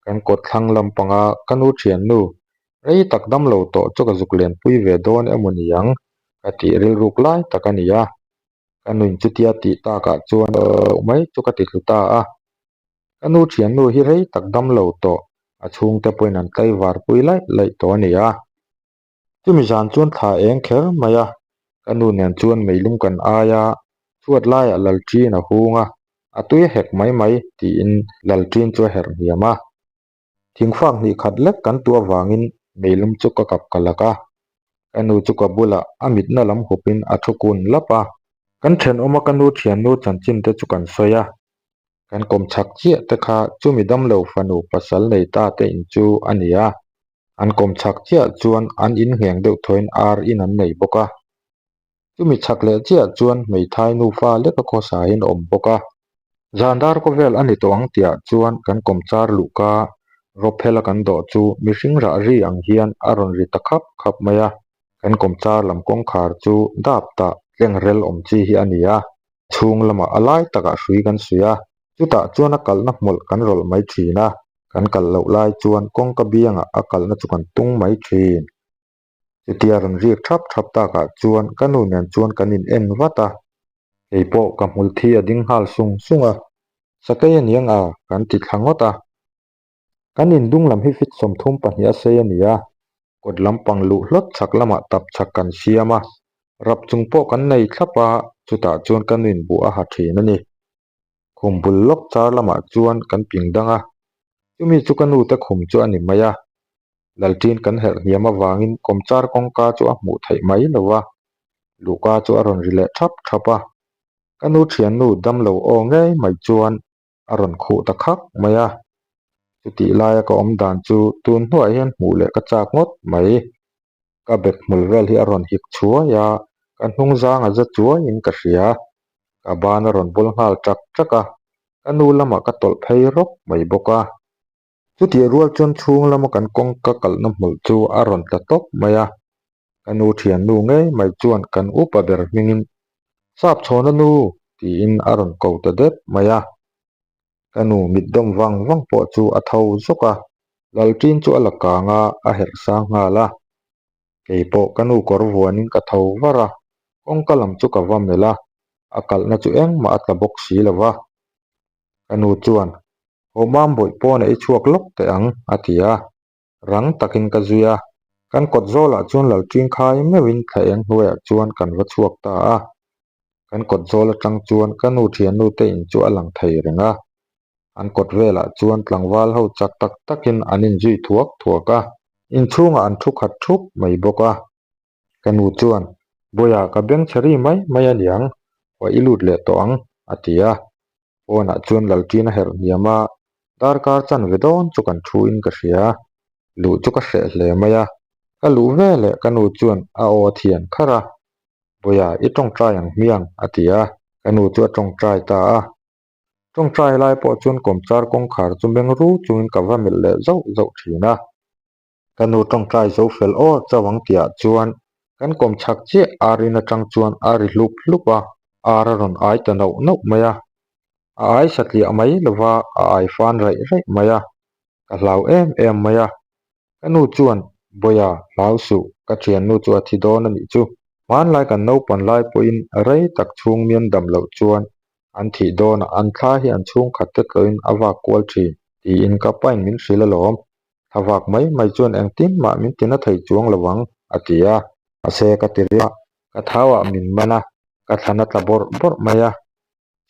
B: Kan kawt thlang lampanga ka nu thiannu, rei tak dam lo tawh chu ka zuk lenpui ve dawn emaw ni ang, ka tih rilruk lai tak a ni a. Ka nuin chutia tih takah chuan loh mai chu ka ti thlu ta a. Ka nu thiannu hi rei tak dam lo tawh, a chhungte pawhin an tlaivar pui laih laih tawh a ni a. Chumi zan chuan thla eng kher mai a, ka nu nen chuan meilum kan ai a, chhuat laiah Lalṭin a hung a, a tui a hek mai mai tiin Lalṭin chu a herh hniam a. Thingfak hnih khat lek kan tuah vangin meilum chu ka kap ka lak a, ka nu chu ka bulah a mitna lam hupin a thu kun lap a. Kan thenawma ka nu thiannu chanchin te chu kan sawi a, kan kawm chhak chiah te kha chumi damlo fanu pasal nei ta te in chu a ni a, an kawm chhak chiah chuan an in ngheng deuh thawiin ar in an nei bawk a. Chumi chhak leh chiah chuan hmeithai nufa leka khawsa in a awm bawk a. Zan dar khawvel a ni tawh ang tihah chuan kan kawmchar luhka rawphela kan dawh chu mihring rah ri ang hian a rawn ri ta khap khap mai a. Kan kawmchar lam kawngkhar chu dap tah tleng rel awm chi hi a ni a. Chhung lamah a lai takah hrui kan suih a, chutah chuan a kalhna hmawlh kan rawlh mai thin a, kan kalh loh lai chuan kawngka biangah a kalhna chu kan tung mai thin. Chutia rawn rik thap thap takah chuan ka nu nen chuan kan in en vat a, kei pawh ka hmul thi a ding nghal sung sung a, Sakei a niang a kan ti thla ngawt a. Kan indung lam hi fit 32 a sei a ni a, kawt lampang luh hlawt chhak lamah tap chhak kan siam a, rap chung pawh kan nei thlap a, chutah chuan ka nuin buh a ha thin a ni. Khum bul lawk char lamah chuan kan ping dang a, chumi chu ka nute khum chu a ni mai a. Lalṭin kan herh hniam avangin kawmchar kawngka chu a hmuh theih mai lo va, luhka chu a rawn ri leh thap thap a. Ka nu thiannu damlo aw ngei mai chuan a rawn khuh ta khak mai a. Chutih laia ka awm dan chu tun hnuah hian hmuh leh ka chak ngawt mai. Ka bek hmul vel hi a rawn hik chhuai a, ka hnung zang a za chuaiin ka hria. Ka ban a rawn bul nghal ṭak ṭak a, ka nu lamah ka tawlh phei rawk mai bawk a. Chutih rual chuan chhung lama kan kawngka kalhna hmulh chu a rawn tla tawp mai a. Ka nu thiannu ngei mai chuan kan upa ber hmingin, Sap chhawna nu! tiin a rawn ko ta dep mai a. Ka nu mit dawm vang vang pawh chu a tho zawk a, Lalṭin chu a la kang a, a herh sang nghal a. Kei pawh ka nu kawr vuanin ka tho var a, kawngka lam chu ka va melh a, a kalhna chu engmah a tla bawk si lo va. Ka nu chuan, Haw mam bawih pawnah i chhuak lawk teh ang, a ti a. Rang takin ka zui a, kan kawt zawlah chuan Lalṭing khai meuhin thla eng hnuaiah chuan kan va chhuak ta a. Kan kawt zawl atang chuan ka nu thiannu te in chu a lang thei reng a. An kawt velah chuan tlangval ho chak tak takin an inzui thuak thuak a, inchhungah an thu khat thup mai bawk a. Ka nu chuan, Bawiha ka beng chhe ri mai mai a niang, haw i lut leh tawh ang, a ti a. Pawnah chuan lalṭin a herh hniam a, darkar chanve dawn chu kan thu in ka hria. Luh chu ka hreh hle mai a, ka luh veleh ka nu chuan a aw a thian kharh a, Bawiha i tawngtai ang hmiang a ti a, ka nu chu a tawngtai ta a. Tawngtai lai pawh chuan kawmchar kawngkhar chu meng ru chungin ka va melh leh zauh zauh thin a. Ka nu tawngtai zo fel awr chauh ang tihah chuan kan kawm chhak chiah ar in atang chuan a ri hlup hlup a, ar a rawn ai ta nauh nauh mai a. A ai satliah mai lova a ai fan raih raih mai a, ka hlau em em mai a. Ka nu chuan, Bawiha, hlau suh, ka thiannu chu a thi dawn a nih chu. Hmanlai kan naupan lai pawhin rei tak chhung mian dam loh chuan an thih dawnah an thla hi an chhungkhat te tlawhin a vak kual thin tiin ka pain min hrilh alawm. Thla vak mai mai chuan engtin mah min tina thei chuang lo ang, a ti a. Mahse ka ti rih a, ka thauah min man a, ka thlan a tla bawrh bawrh mai a.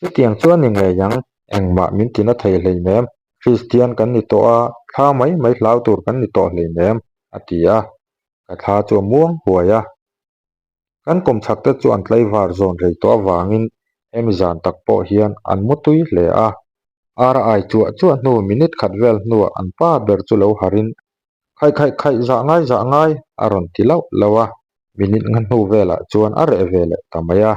B: Chutiang chuan ni ngei ang, engmah min tina thei hleinem, Kristian kan ni tawh a, thla mai mai hlau tur kan ni tawh hleinem, a ti a. Ka thla chu a muang huai a. Kan kawmchhak te chu an tlaivar zawn rei tawh avangin hemi zan tak pawh hian an mu tui hle a. Ar a ai chuah chuah hnu minute khat vel hnuah an pa ber chu lo harin, Khaih khaih khaih zah ngai zah ngai a rawn ti lauh lauh a. Minute nga hnu velah chuan a reh ve leh ta mai a.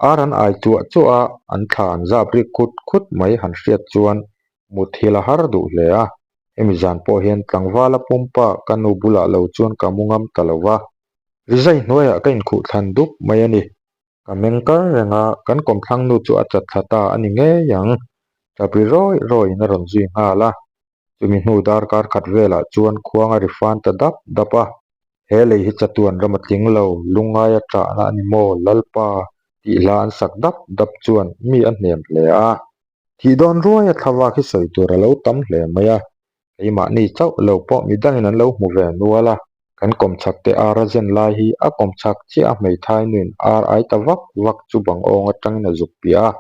B: Ar an ai chuah chuah a, an thla an zap rik khut khut mai han hriat chuan muthilh a har duh hle a. Hemi zan pawh hian tlangvala pumpa ka nu bulah lo chuan ka mu ngam ta lo va. Rizai hnuaiah ka inkhuh thlan dup mai a ni. Ka meng kar reng a, kan kawmthlang nu chu a chat thla ta a ni ngei ang. Tap ri rawi rawiin a rawn zui nghal a. Chumi hnu darkar khat velah chuan khuang a ri fan ta dap dap a. He lei hi chatuan ram a tling lo, lungngai a ṭahna a ni maw, Lalpa tih hla an sak dap dap chuan mi a hnem hle a. Thih dawn ruai a thlavak hi sawi tur a lo tam hle mai a, keimahni chauh lo pawh midangin an lo hmu ve nual a. Kan kawmchhak te ar a zen lai hi a kawmchhak chiah a hmeithai nuin ar ai ta vak vak chu bang awng atangin a zuk piah a.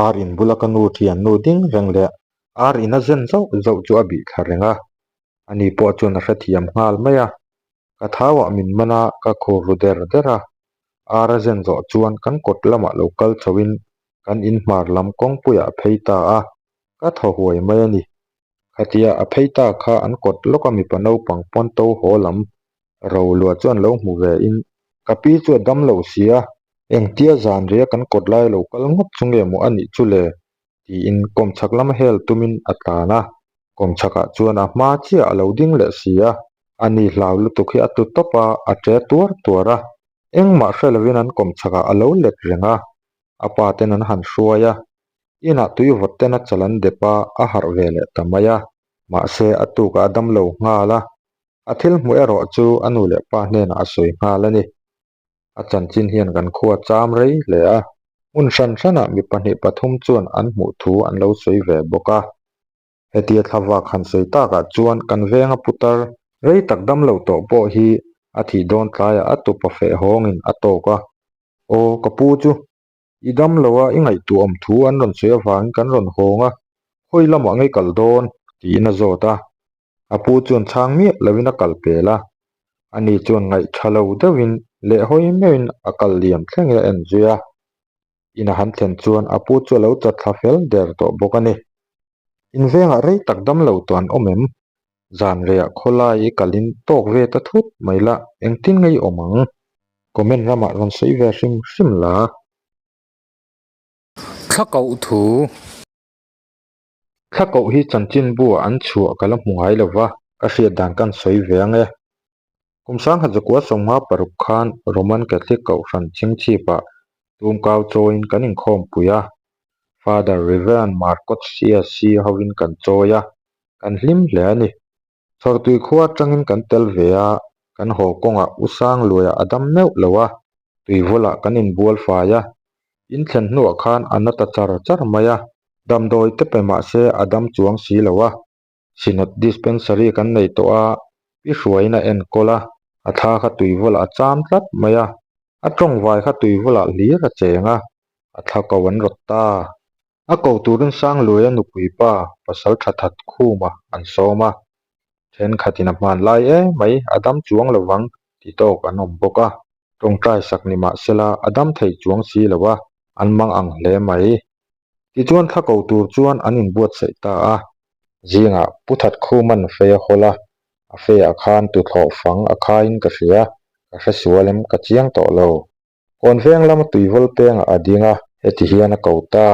B: Ar in bula ka nu thiannu ding reng leh ar in a zen zauh zauh chu a bih thla reng a, ani pawh chuan a hrethiam nghal mai a. Ka thauah min man a, ka khur ru der der a. Ar a zen zawh chuan kan kawt lamah lo kal chhoin kan in hmar lam kawngpuiah a phei ta a, ka thaw huai mai a ni. Khatia a phei ta kha an kawt lawka mipa naupang pawn to haw lam ro luah chu an lo hmu ve in ka pi chu a dam lo si a, engtia zan ria kan kawt lai lo kal ngawt chu nge maw a nih chu le tiin kawmchhak lama hel tumin a tlan a, kawmchhakah chuan a hma chiah a lo ding leh si a, ani hlau lutuk hi a tlu tawp a, a ṭe tuar tuar a, engmah hre lovin an kawmchhakah a lo let reng a, a pa ten an han hruai a, inah tui vawt ten a chal an dep a, a harh ve leh ta mai a, mahse a tukah a dam lo nghal a, a thil hmuh erawh chu a nu leh pa hnenah a sawi nghal a ni. A chanchin hian kan khua cham rei hle a, hmun hran hranah mi pahnih pathum chuan an hmuh thu an lo sawi ve bawk a. Hetia thlavak han sawi takah chuan kan venga putar rei tak dam lo tawh pawh hi a thih dawn tlaiah a tupa feh hawngin a tawk a. Aw ka pu chu, i dam lo a i ngaihtuah awm thu an rawn sawi avangin kan rawn hawng a, khawi lamah ngei kal dawn? tiin a zawt a. A pu chuan chhang miah lovin a kal pel a, ani chuan ngaihtha lo deuhin leh hawi meuhin a kal liam thlengin a en zui a. In a han thlen chuan a pu chu a lo chat thla fel der tawh bawk a ni. In vengah rei tak dam lo tawh an awm em? Zan reiah khawlai i kalin tawk ve ta thut mai la, engtin nge i awm ang? Comment ramah rawn sawi ve hrim hrim la.
A: Thla koh thu.
B: Thla koh hi chanchinbu ah an chhuah ka la hmu ngai lo va, ka hriat dan kan sawi ve ang e. Kum sangkhat zakua sawmnga paruk khan Roman Catholic Kohhran chhingchhipah tumkau chawiin kan inkhawmpui a, Father Reverend Marcot CSC hovin kan chawi a, kan hlim hle a ni. Chhawrtui khua atangin kan tel ve a, kan haw kawngah U Sangluaia a dam meuh lo a, tuivawlah kan inbual fai a, in thlen hnuah khan a na ta char char mai a, damdawi te pe mah se a dam chuang si lo a, Synod Dispensary kan nei tawh a, pi hruaiin a enkawl a, a thla kha tuivawlah a cham tlat mai a, a tawngvai kha tuivawlah hlir a cheng a, a thla ko an rawt ta. A ko turin Sangluaia nupui pa pasal tha that khuma an sawm a, thenkhatin a hman lai em mai a dam chuang lo vang ti tawk an awm bawk a, tawngtai sak ni mahsela a dam thei chuang si lo a, an mang ang hle mai.
A: Tichuan thla ko tur chuan an inbuatsaih ta a. Zingah Pu Thatkhuman fei a hawl a, a feiah khan tuthlawh fang a khaiin ka hria, ka hre sual em ka chiang tawh lo. Kawn veng lama tuivawl pengah a ding a, heti hian a ko ta.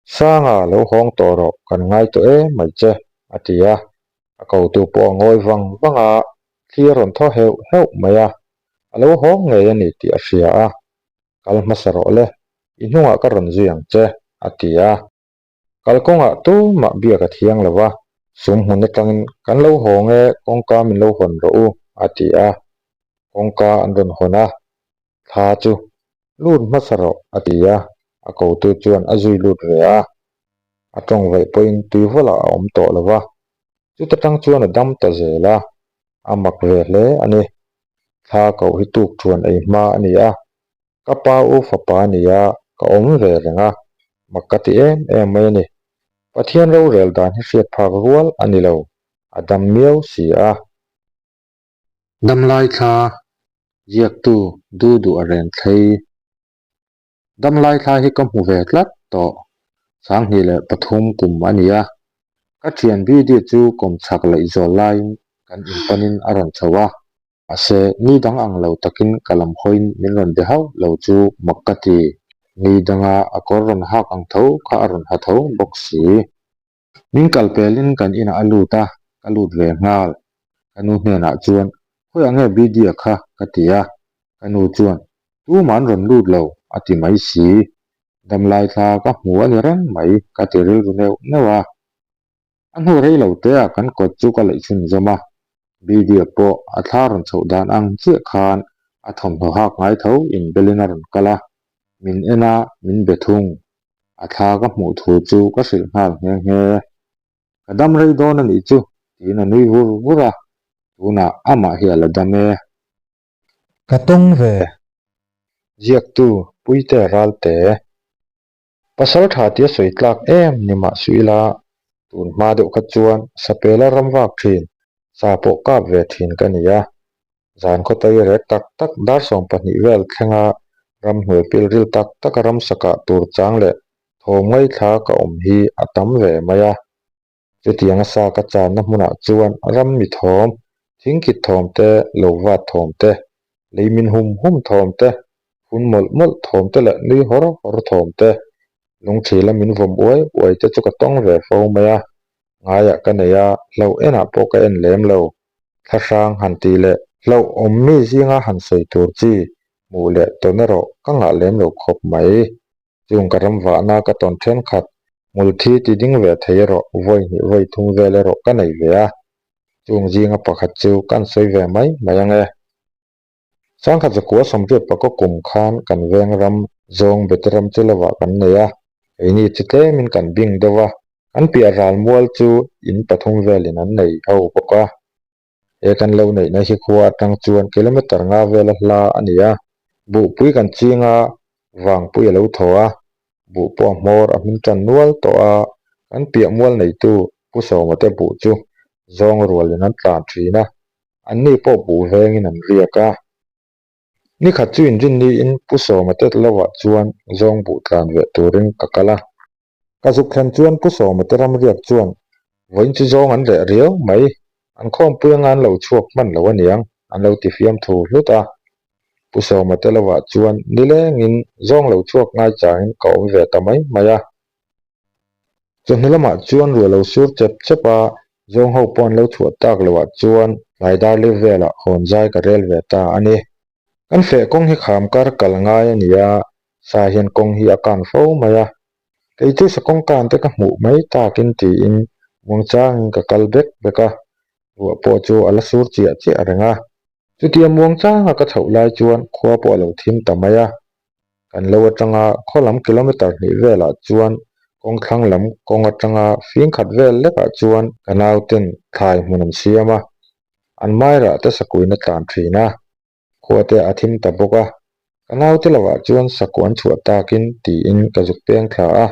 A: Sanga lo hawng tawh rawh, kan ngai tawh em mai che, a ti a. A kotu pawh a ngawi vang vang a, thli a rawn thaw heuh heuh mai a. A lo hawng ngei a ni tih a hria a, Kal hmasa rawh le, i hnungah ka rawn zui ang che, a ti a. Kalkawngah tumah biak a thiang lo va, sum hmun atangin kan lo hawng e, kawngka min lo hawn rawh u, a ti a. Kawngka an rawn hawn a, thla chu lut hmasa rawh, a ti a, a kotu chuan a zui lut ve a. A tawng vaih pawhin tuivawlah a awm tawh lo va, chuta tang chuan a dam ta zel a, a mak ve hle a ni. Thla koh hi tuk thuan ei hma a ni a, ka pa u fapa a ni a, ka awm ve reng a, mak ka ti em em mai a ni. Pathian rorel dan hi hriat phak rual a ni lo, a dam miau si a. Damlai thla ziaktu du duh a reng thlei. Damlai thla hi ka hmu ve tlat tawh. 2003 kum a ni a, ka thian Bidi chu kawmchhak laih zawl laiin kan inpanin a rawn chho a. Mahse, ni dang ang lo takin ka lam hawiin min rawn be hauh lo chu mak ka ti. Ni danga a kawr rawn hak ang tho kha a rawn ha tho bawk si. Min kal pelin kan inah a lut a, ka lut ve nghal. Ka nu hnenah chuan, Khawiah nge Bidya kha? ka ti a. Ka nu chuan, Tumah an rawn lut lo, a ti mai si. Damlai thla ka hmu a ni reng mai, ka ti rilru neuh neuh a. A hnu rei lo teah kan kawt chu ka laih chhunzawm a. Bidya pawh a thla rawn chhoh dan ang chiah khan a thawmhnaw hak ngai tho inbelin a rawn kal a, min en a, min be thung. A thla ka hmuh thu chu ka hrilh nghal nghe nghe. Ka dam rei dawn a nih chu tiin a nui vur vur a, tunah amah hi a la dam e. Ka tawng ve. Ziaktu Puite Ralte. Pasal tha tia sawi tlak em ni mah suh ila, tun hma deuh kha chuan Sapela ram vak thin, sa pawh kap ve thin ka ni a. Zan khawtai rek tak tak dar 12 vel thlenga ramhnuai pilril tak taka ramsakah tur chang leh thawm ngaithla ka awm hi a tam ve mai a. Chutianga sa ka channa hmunah chuan ram mi thawm, thingkit thawm te, lo vat thawm te, lei min hum hum thawm te, phun mawlh mawlh thawm te leh nui hawr hawr thawm te, lungthila min vawm uai uai te chu ka tawng ve fo mai a. Ngaiah ka nei a, hlauh enah pawh ka en lem lo. Thlahrang han tih leh hlauh awm mi zinga han sawi tur chi hmuh leh tawn erawh ka ngah lem lo khawp mai. Chung ka ram vahna ka tawn thenkhat hmulthi ti ding ve thei erawh vawi hnih vawi thum vel erawh ka nei ve a, chung zinga pakhat chu kan sawi ve mai mai ang e. 1980 pakaw kum khan kan veng ram zawng Beteram chu lovah kan nei a, keini chu tlemin kan bing deuh a, kan piah ral mual chu in pathum velin an nei ho bawk a. He kan lo neihna hi khua atang chuan kilometer nga vela hla a ni a, buhpui kan ching a, vangpui a lo thaw a, buh pawh a hmawr a hmin tan nual tawh a, kan piah mual neitu Pu Sawma te buh chu zawng rualin an tlan thin a, anni pawh buh vengin an riak a. Nikhat chu inrinniin Pu Sawma te lovah chuan zawng buh tlan ve turin ka kal a. Ka zuk thlen chuan Pu Sawma te ramriak chuan vawiin chu zawng an reh riau mai, an khawmpui anga an lo chhuak hman lo aniang an lo ti fiam thu hlut a. Pu Sawma te lovah chuan nilengin zawng lo chhuak ngai changin ka awm ve ta mai mai a. Chawhnu lamah chuan ruah lo sur chep chep a, zawng ho pawh an lo chhuah tak loh ah chuan tlai dar liu velah hawn zai ka rel ve ta a ni. Kan feh kawng hi kham kar kal ngai a ni a, sa hian kawng hi a kan fo mai a. Kei chu sa kawng kan te ka hmuh mai takin tiin muangchangin ka kal bek bek a, ruah pawh chu a la sur chiah chiah reng a. Chutia muangchanga ka chhoh lai chuan khua pawh a lo thim ta mai a, kan lo atanga khaw lam kilometer hnih velah chuan kawng thlang lam kawng atanga fing khat vel lekah chuan ka nauten thlai hmun an siam a, an mairah te sakuin a tlan thin a, khua te a thim ta bawk a, ka naute lovah chuan saku an chhuah takin tiin ka zuk peng thla a,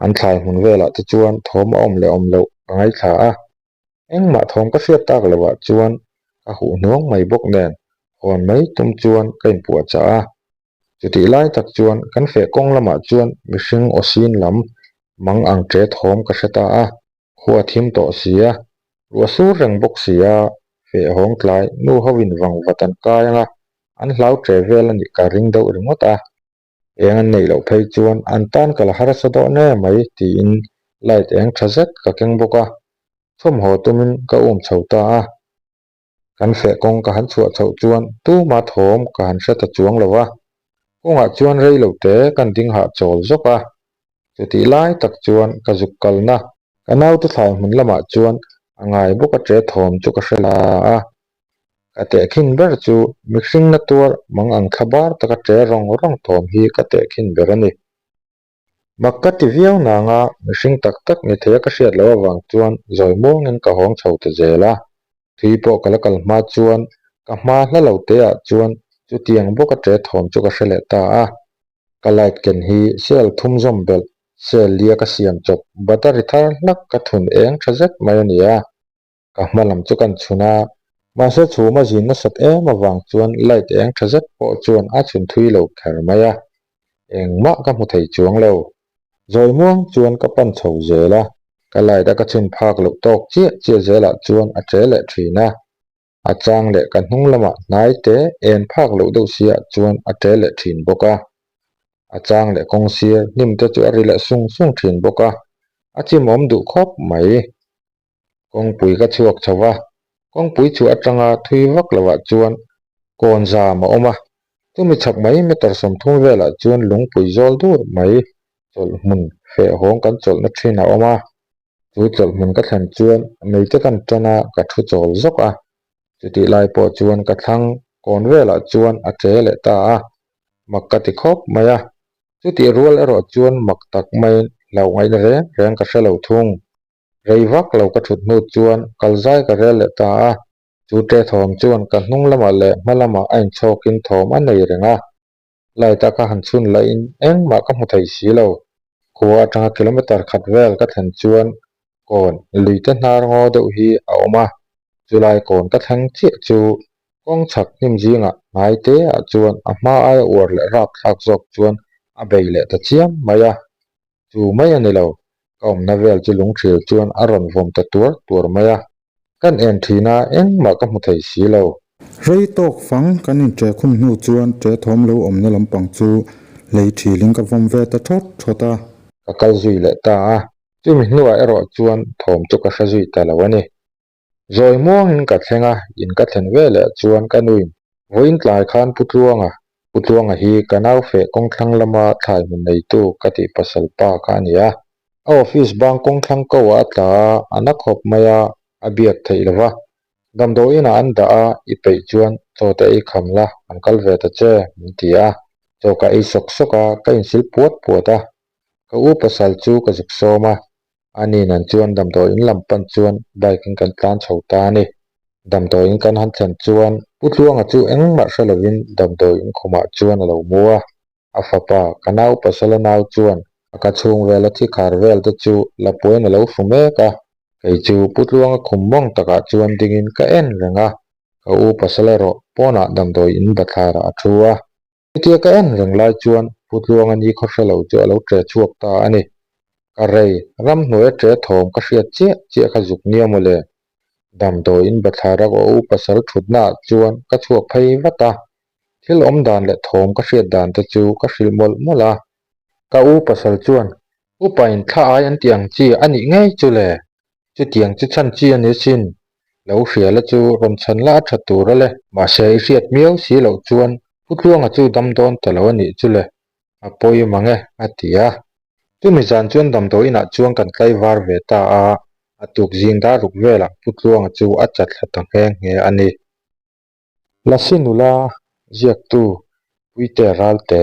A: an thlai hmun velah te chuan thawm a awm leh awm loh ka ngaithla a. Engmah thawm ka hriat tak lovah chuan ka huh hnuang mai bawk nen hawn mai tum chuan ka inpuahchah a. Chutih lai tak chuan kan feh kawng lamah chuan mihring aw sin lam.
B: Mang ang ṭe thawm ka hre ta a, khua thim tawh si a, ruah sur reng bawk si a, feh hawng tlai nu ho in vang vat an kai ang a, an hlau ṭe vel a nih ka ring deuh ringawt a. Eng an neih loh phei chuan an tan ka la harsa dawn em mai tiin light eng tha zet ka keng bawk a, thawmhaw tumin ka um chho ta a. Kan feh kawng ka han chhuah chhoh chuan tuma thawm ka han hre ta chuang lo a, kawngah chuan rei lo te kan ding hah chawl zawk a. Chutih lai tak chuan ka zuk kalna ka naute thlai hmun lamah chuan a ngai bawk a ṭe thawm chu ka hre la a. Ka tehkhin ber chu mihring na tuar mang ang thla bar taka ṭe rawng rawng thawm hi ka tehkhin ber a ni. Mak ka ti viau nanga mihring tak tak ni theia ka hriat loh avang chuan zawi muangin ka hawng chho ta zel a. Thui pawh ka la kal hma chuan ka hma hla lo te ah chuan chutiang bawka ṭe thawm chu ka hre leh ta a. Ka light ken hi cell thum zawm belh, cell lia ka siam chawp, battery thar hlak ka thun eng tha zet mai a ni a. Ka hma lam chu kan chhun a, mahse chhum a zin nasat em avang chuan light eng tha zet pawh chuan a chhun thui lo kher mai a, engmah ka hmu thei chuang lo. Zawi muang chuan ka pan chho zel a, ka light a ka chhun phak loh tawk chiah chiah zelah chuan a che leh thin a, a chang leh ka hnung lamah hnai te en phak loh deuh siah chuan a che leh thin bawk a, a chang leh kawng sir hnim te chu a ri leh sung sung thin bawk a, a chimawm duh khawp mai. Kawngpui ka chhuak chho va, kawngpui chhuah atanga thui vak lovah chuan kawn zam a awm a, chumi chhak mai meter 30 velah chuan lungpui zawl dur mai chawlh hmun feh hawng kan chawlhna thin a awm a, chu chawlh hmun ka thlen chuan meite kan tan a ka thu chawl zawk a, chutih lai pawh chuan ka thlang kawn velah chuan a che leh ta a, mak ka ti khawp mai a, chutih rual erawh chuan mak tak maiin hlauh ngaihna reng reng ka hre lo thung. Rei vak lo ka thut hnu chuan kal zai ka rel leh ta a, chu ṭe thawm chuan ka hnung lamah leh hma lamah a inchhawkin thawm a nei reng a. Light a ka han chhun lahin engmah ka hmu thei si lo. Khua atanga kilometer khat vel ka thlen chuan kawn lui te hnar ngaw deuh hi a awm a, chulai kawn ka thleng chiah chu kawng chhak hnim zingah hnai te ah chuan a hma aia uar leh rapthlak zawk chuan a bei leh ta chiam mai a. Chu mai a ni lo, ka awmna vel chu lungthil chuan a rawn vawm ta tuar tuar mai a, kan en thin a engmah ka hmu thei si lo.
A: Rei tawk fang kan inṭe khum hnu chuan ṭe thawm lo awmna lampang chu lei thilin ka vawm ve ta thawt thawt a.
B: Ka kal zui leh ta a, chumi hnuah erawh chuan thawm chu ka hre zui ta lo a ni. Zawi muangin ka thleng a, in ka thlen ve leh chuan ka nuin vawiin tlai khan Pu Tluanga, Pu Tluanga hi ka nau feh kawngthlang lama thlai hmun neitu ka tih pasal pa kha a ni a. A office bang kawngthlang ko ah a tla a, a na khawp mai a, a biak theih lo va. Damdawiin ah an dah a, i peih chuan chaw te ei kham la, an kal ve ta che, min ti a. Chaw ka ei sawk sawk a, ka insil puat puat a. Ka u pasal chu ka zuk sawm a, A ni nan chuan damdawiin lam pan chuan bike in kan tlan chho ta a ni. Damdawiin kan han thlen chuan Pu Tluanga chu engmah hre lovin damdawiin khumah chuan a lo mu a. A fapa, ka nau pasala nau chuan a ka chhung vela thi khar vel te chu Lapuain a lo hru mek a. Kei chu Pu Tluanga khum mawng takah chuan dingin ka en reng a, ka u pasal erawh pawnah damdawiin bathlarah a thu a. Chutia ka en reng lai chuan Pu Tluanga ni khaw hre lo chu a lo ṭe chhuak ta a ni. Ka rei, ramhnuai a ṭe thawm ka hriat chiah chiah kha zuk nia maw le. Damdawiin bathlar a u pasal ṭhutnaah chuan ka chhuak phei vat a, thil awm dan leh thawm ka hriat dan te chu ka hrilh mawlh mawlh a. Ka u pasal chuan, Upain thla ai an tih ang chi a nih ngei chu le, Chutiang chu chhan chi a ni sin. Lo hria la chu rawn chhan la a tha tur a le. Mahse i hriat miau si loh chuan Pu Tluanga chu dam dawn ta lo a nih chu le. A pawi mang e, a ti a. Chumi zan chuan damdawi inah chuan kan tlaivar ve ta a, a tuk zing dar ruk velah Pu Tluanga chu a chat thla ta nghe nghe a ni. Lasi nula ziaktu Puite Ralte.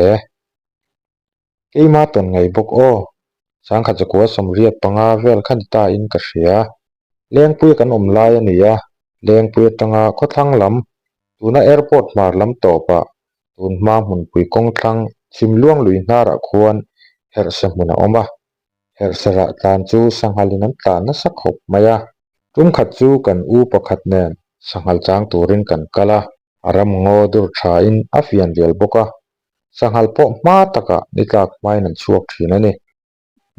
B: Keima tawn ngei bawk aw. Sangkhat zakua 85 vel kha ni ta in ka hria. Lengpui kan awm lai a ni a, Lengpui atanga khawthlang lam, tuna airport hmar lam tawpah, tun hma hmunpui kawngthlang Chhimluang lui hnarah khuan herhse hmun a awm a. Herhse rah tlan chu sanghalin an tlan nasa khawp mai a. Tum khat chu kan u pakhat nen sanghal chang turin kan kal a. A ram ngaw dur thain a fian rial bawk a, sanghal pawh hma takah ni tlak hmain an chhuak thin a ni.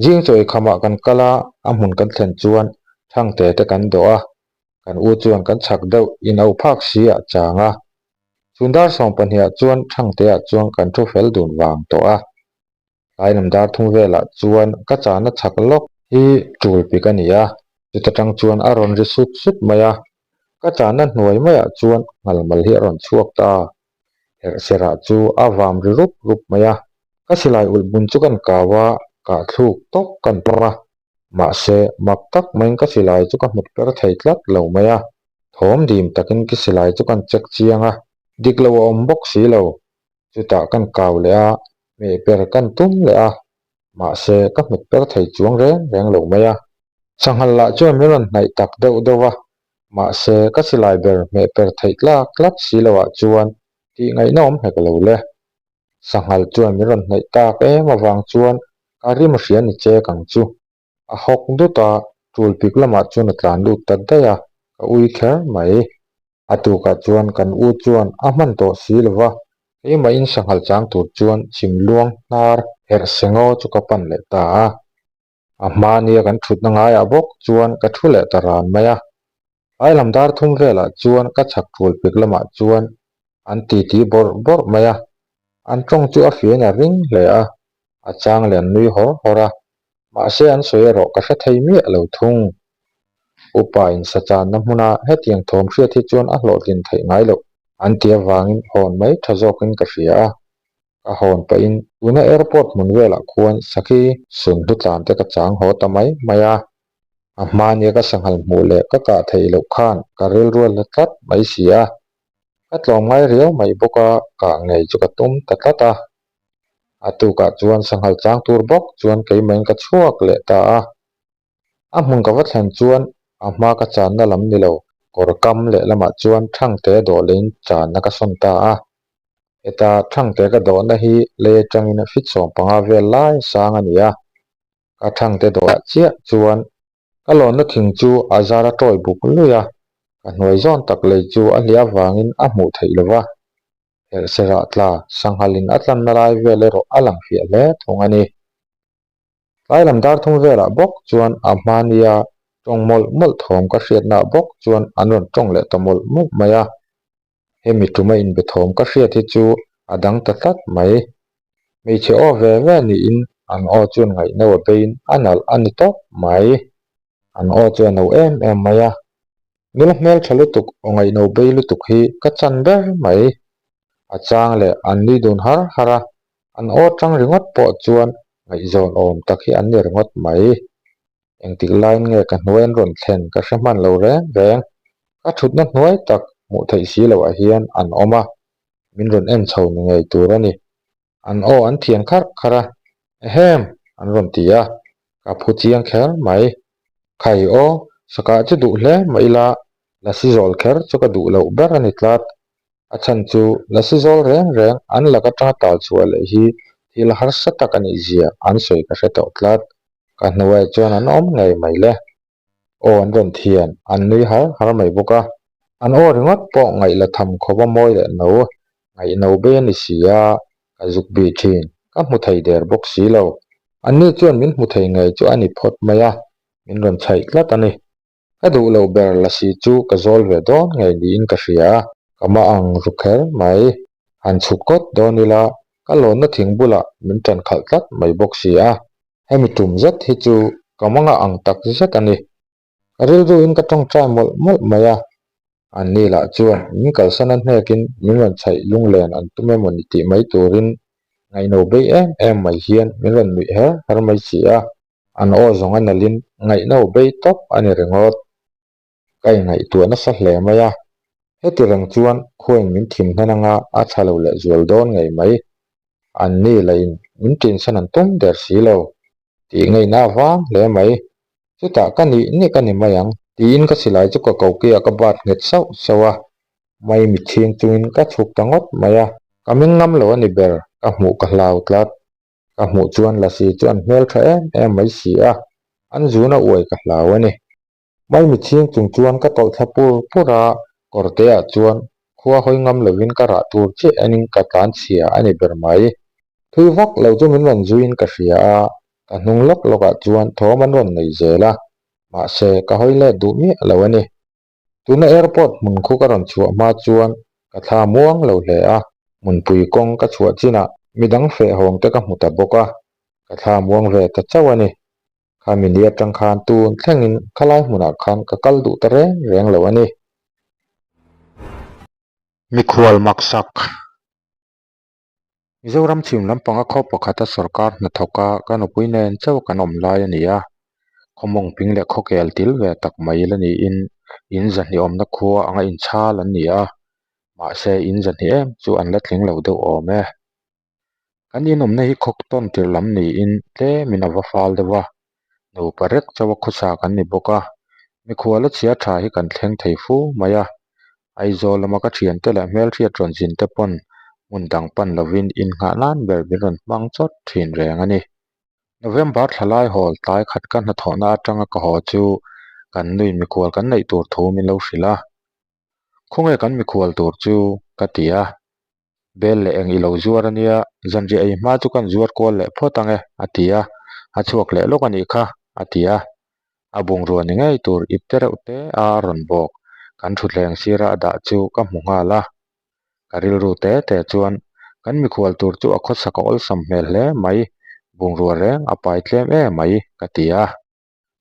B: Zing chaw ikhamah kan kal a, a hmun kan thlen chuan Thangte te kan dawh a, kan u chuan kan chhak deuh in auh phak si ah chang a. Chhun dar 12 ah chuan Thangte ah chuan kan thu fel dun vang tawh a. Tlainam dar thum velah chuan ka chahna chhak lawk hi tul pik a ni a, chuta tang chuan a rawn ri sup sup mai a. Ka chahna hnuai maiah chuan nghalmal hi a rawn chhuak ta. Herhserah chu a vam ri rup rup mai a. Ka silai ulh bun chu kan kau a, kah thluk tawk kan tum a. Mahse, mak tak maiin ka silai chu ka hmut per thei tlat lo mai a. Thawm dim takin ka silai chu kan check chiang a, dik lo a awm bawk si lo. Chutah kan kau leh a, hmeh per kan tum leh a, mahse ka hmut per thei chuang reng reng lo mai a. Sanghal lah chuan min rawn hnaih tak deuh deuh a, mahse ka silai ber hmeh per theih tlak tlat si loah chuan tih ngaihna awm hek lo le. Sanghal chuan min rawn hnaih tak em avang chuan ka rim a hria ni chek ang chu. A hawk dut a, tul pik lamah chuan a tlan lut ta daih a, ka ui kher mai. A tukah chuan kan u chuan a hman tawh si lo va, keimahin sanghal chang tur chuan chhim luang hnar herh sengaw chu ka pan leh ta a. A hma nia kan thutna ngaiah bawk chuan ka thu leh ta ran mai a. Tlai lam dar thum velah chuan ka chhak tul pik lamah chuan an titi bawrh bawrh mai a, an tawng chu a fiahin a ring hle a, a chang leh an nui hawr hawr a, mahse an sawi erawh ka hre thei miah lo thung. Upa in sa channa hmuna hetiang thawm hriat hi chuan a hlawhtlin theih ngai loh an ti avangin hawn mai tha zawkin ka hria a, ka hawn pahin tuna airport hmun velah khuan sakhi sun hlu tlan te ka chang haw ta mai mai a, a hmania ka sanghal hmuh leh ka kah theih loh khan ka rilrual la tlat mai si a, ka tlawm ngai riau mai bawk a, kah ngei chu ka tum ta tlat a. A tukah chuan sanghal chang tur bawk chuan keimahin ka chhuak leh ta a. A hmun ka va thlen chuan a hma ka channa lam ni lo, kawr kam leh lamah chuan Thangte dawh leiin channa ka sawn ta a. Heta Thangte ka dawhna hi lei atangin feet 15 vel lai sang a ni a. Ka Thangte dawhah chiah chuan ka lawnna thing chu a zar a tawi buk luih a, ka hnuai zawn tak lei chu a hliah avangin a hmuh theih lo va. Herhserah tla sanghalin a tlanna lai vel erawh a lang fiah hle thung a ni. Tlai lam dar thum velah bawk chuan a hmania tawng mawlh mawlh thawm ka hriatnaah bawk chuan an rawn tawng leh ta mawlh mawlh mai a. Hemi tuma inbe thawm ka hriat hi chu a dang ta tlat mai. Hmeichhe aw ve ve niin an aw chuan ngaihno a beiin a nalh a ni tawp mai. An aw chu a no em em mai a. Nula hmeltha lutuk aw ngaihno bei lutuk hi ka chan ber mai. A chang leh an nui dun har har a, an aw tang ringawt pawh chuan ngaihzawn awm tak hi an ni ringawt mai. Engtik laiin nge ka hnuai an rawn thlen ka hre hman lo reng reng. Ka thutna hnuai tak hmuh theih si loh ah hian an awm a, min rawn en chho ni ngei tur a ni. An aw an thian kharh kharh a, Ehem! an rawn ti a, ka phu chiang kher mai. Khai aw, sakah chu duh hle mah ila, lasi zawl kher chu ka duh loh ber a ni tlat. A chhan chu lasi zawl reng reng an lak atanga tal chhuah leh hi thil harsa tak a nih zia an sawi ka hre tawh tlat. Ka hnuaiah chuan an awm ngei mai le. Aw an rawn thian, an nui har har mai bawk a. An aw ringawt pawh ngaih la tham khawp a mawi leh no, ngaih no bei a ni si a, ka zuk bih thin, ka hmu thei der bawk si lo. Anni chuan min hmu thei ngei chu a ni phawt mai a, min rawn chhaih tlat a ni. Ka duh loh ber lasi chu ka zawl ve dawn ngei niin ka hria a, ka mah ang ru kher mai. Han chhuk kawt dawn ila, ka lawnna thing bulah min ṭan khalh tlat mai bawk si a. Hemi tum zet hi chu ka manga ang tak zet a ni. Ka rilruin ka tawngtai mawlh mawlh mai a, anni lah chuan min kalsan a hnekin min rawn chhaih lunglen an tum emaw ni tih mai turin ngaihno bei em em mai hian min rawn nuih her her mai si a, an aw zawng a nalhin ngaihno bei tawp a ni ringawt. Ka ingaihtuah nasa hle mai a, heti reng chuan khuain min thim hnan anga a tha lo leh zual dawn ngei mai. Anni lahin min ṭinsan an tum der si lo tih ngaihna a vang hle mai. Chutah ka nih nih ka ni mai ang tiin ka silai chu ka kokiah ka bat nghet sauh sauh a, mai mitchhing chungin ka chhuk ta ngawt mai a. Ka meng ngam lo a ni ber, ka hmuh ka hlau tlat. Ka hmuh chuan Lasi chu an hmel tha em em mai si a, an zuna uai ka hlau a ni. Mai mitchhing chung chuan ka tawlh thla pur pur a, kawrteah chuan khua hawi ngam lovin ka rah tur chiah enin ka tlan chhia a ni ber mai. Thui vak lo chu min rawn zuiin ka hria a, Ka hnung lawk lawkah chuan thawm an rawn nei zel a, mahse ka hawi let duh miah lo a ni. Tuna airport hmun khu ka rawn chhuah hma chuan ka thla muang lo hle a, hmunpui kawng ka chhuah chinah midang feh hawng te ka hmu ta bawk a, ka thla muang ve ta chauh a ni. Khami ni atang khan tun thlengin khalai hmunah khan ka kal duh ta reng reng lo a ni. Mikhual maksak. Mizoram chhim lampanga khaw pakhata sorkar hnathawka ka nupui nen chauh kan awm lai a ni a, khaw mawngping leh khaw kel til ve tak mai la niin in zahnih awmna khua anga inchhal an ni a, mahse in zahnih em chu an la tling lo deuh awm e. Kan inawmna hi khaw tawn tirh lam niin tlemin a va fal deuh a, nupa rek chauha khawsa kan ni bawk a, mikhuala chhia tha hi kan thleng thei fu mai a, Aizawl lama ka thiante leh hmelhriat rawn zin te pawn hmun dang pan lovin innghah nan ber min rawn hmang chawt thin reng a ni. November thla lai hawl tlai khat ka hnathawhna atanga ka haw chu kan nuin mikhual kan neih tur thu min lo hrilh a, Khawnge kan mikhual tur chu? ka ti a. Bel leh eng i lo zuar a nia, zanriah ei hma chu kan zuar kual leh phawt ang e, a ti a. A chhuak leh lawk a nih kha, a ti a. A bungrua ni ngei tur ip te reuh te a rawn bawk. Kan thutthleng sira a dah chu ka hmu nghal a. Ka rilru te te chuan kan mikhual tur chu a khawsak a awlsam hmel hle mai, bungrua reng a pai tlem e mai, ka ti a.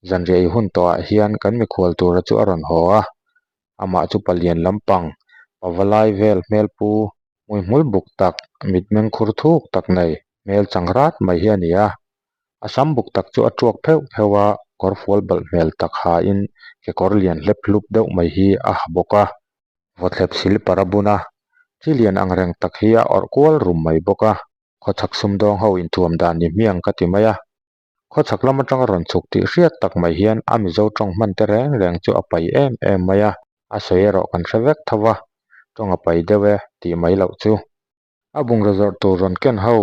B: Zanriah i hun tawhah hian kan mikhual tura chu a rawn haw a, amah chu palian lampang, pavalai vel hmelpu, hmuihmul buk tak, mitmeng khur thuk tak nei, hmel chang rat mai hi a ni a. A sam buk tak chu a tuak pheuh pheuh a, kawr fual balh hmel tak hain kekawr lian hlep hlup deuh mai hi a ha bawk a. Vawthlep silipar a bun a, thi lian angreng tak hi a awrh kual rum mai bawk a. Khawchhak sumdawng ho inthuam dan ni hmiang ka ti mai a. Khawchhak lam atanga rawn chhuk tih hriat tak mai hian a Mizo tawng hman te reng reng chu a pai em em mai a, a sawi erawh kan hre vek tho va, tawng a pai deuh e tih mai loh chu. A bungraw zawrh tur rawn ken ho,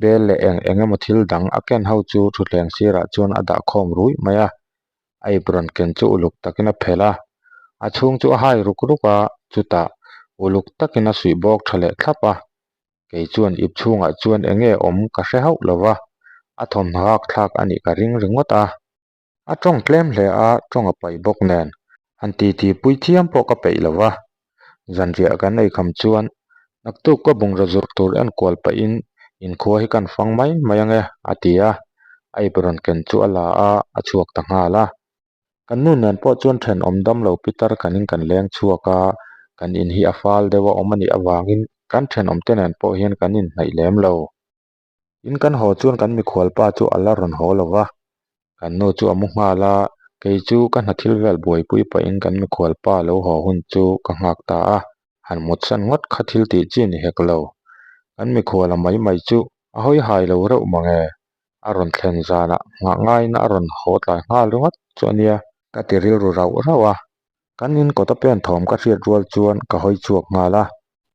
B: bel leh eng eng emaw thil dang a ken ho chu thutthleng sirah chuan a dah khawm ruih mai a, a ip rawn ken chu uluk takin a phelh a, a chhung chu a hai ruk ruk a, chutah uluk takin a suih bawk tha leh thlap a, Kei chuan ip chhungah chuan eng nge awm ka hre hauh lo va, a thawmhnaw hak thlak a nih ka ring ringawt a. A tawng tlem hle a, tawng a paih bawk nen, han titi pui thiam pawh ka peih lo va. Zanriah kan ei kham chuan naktuk ka bungraw zurh tur enkual pahin inkhua hi kan fang mai mai ange a ti a, a ip rawn ken chu a la a, a chhuak ta nghal a. Kan nu nen pawh chuan thenawm dam lo pitar kanin kan leng chhuak a, kan in hi a fal deuh a awm a nih avangin kan thenawm te nen pawh hian kan inhnaih lem lo. In kan haw chuan kan mikhual pa chu a la rawn haw lo va, kan nu chu a mu nghal a, kei chu ka hna thil vel buaipui pahin kan mikhual pa lo haw hun chu ka nghak ta a, han mutsan ngawt kha thil tih chi ni hek lo. Kan mikhuala mai mai chu a hawi hai lo reuh mange. A rawn thlen zanah nghah ngaiin a rawn haw tlai nghal ringawt chu a nia. Ka ti rilru rauh rauh a, kan in kawta pen thawm ka hriat rual chuan ka hawi chhuak nghal a.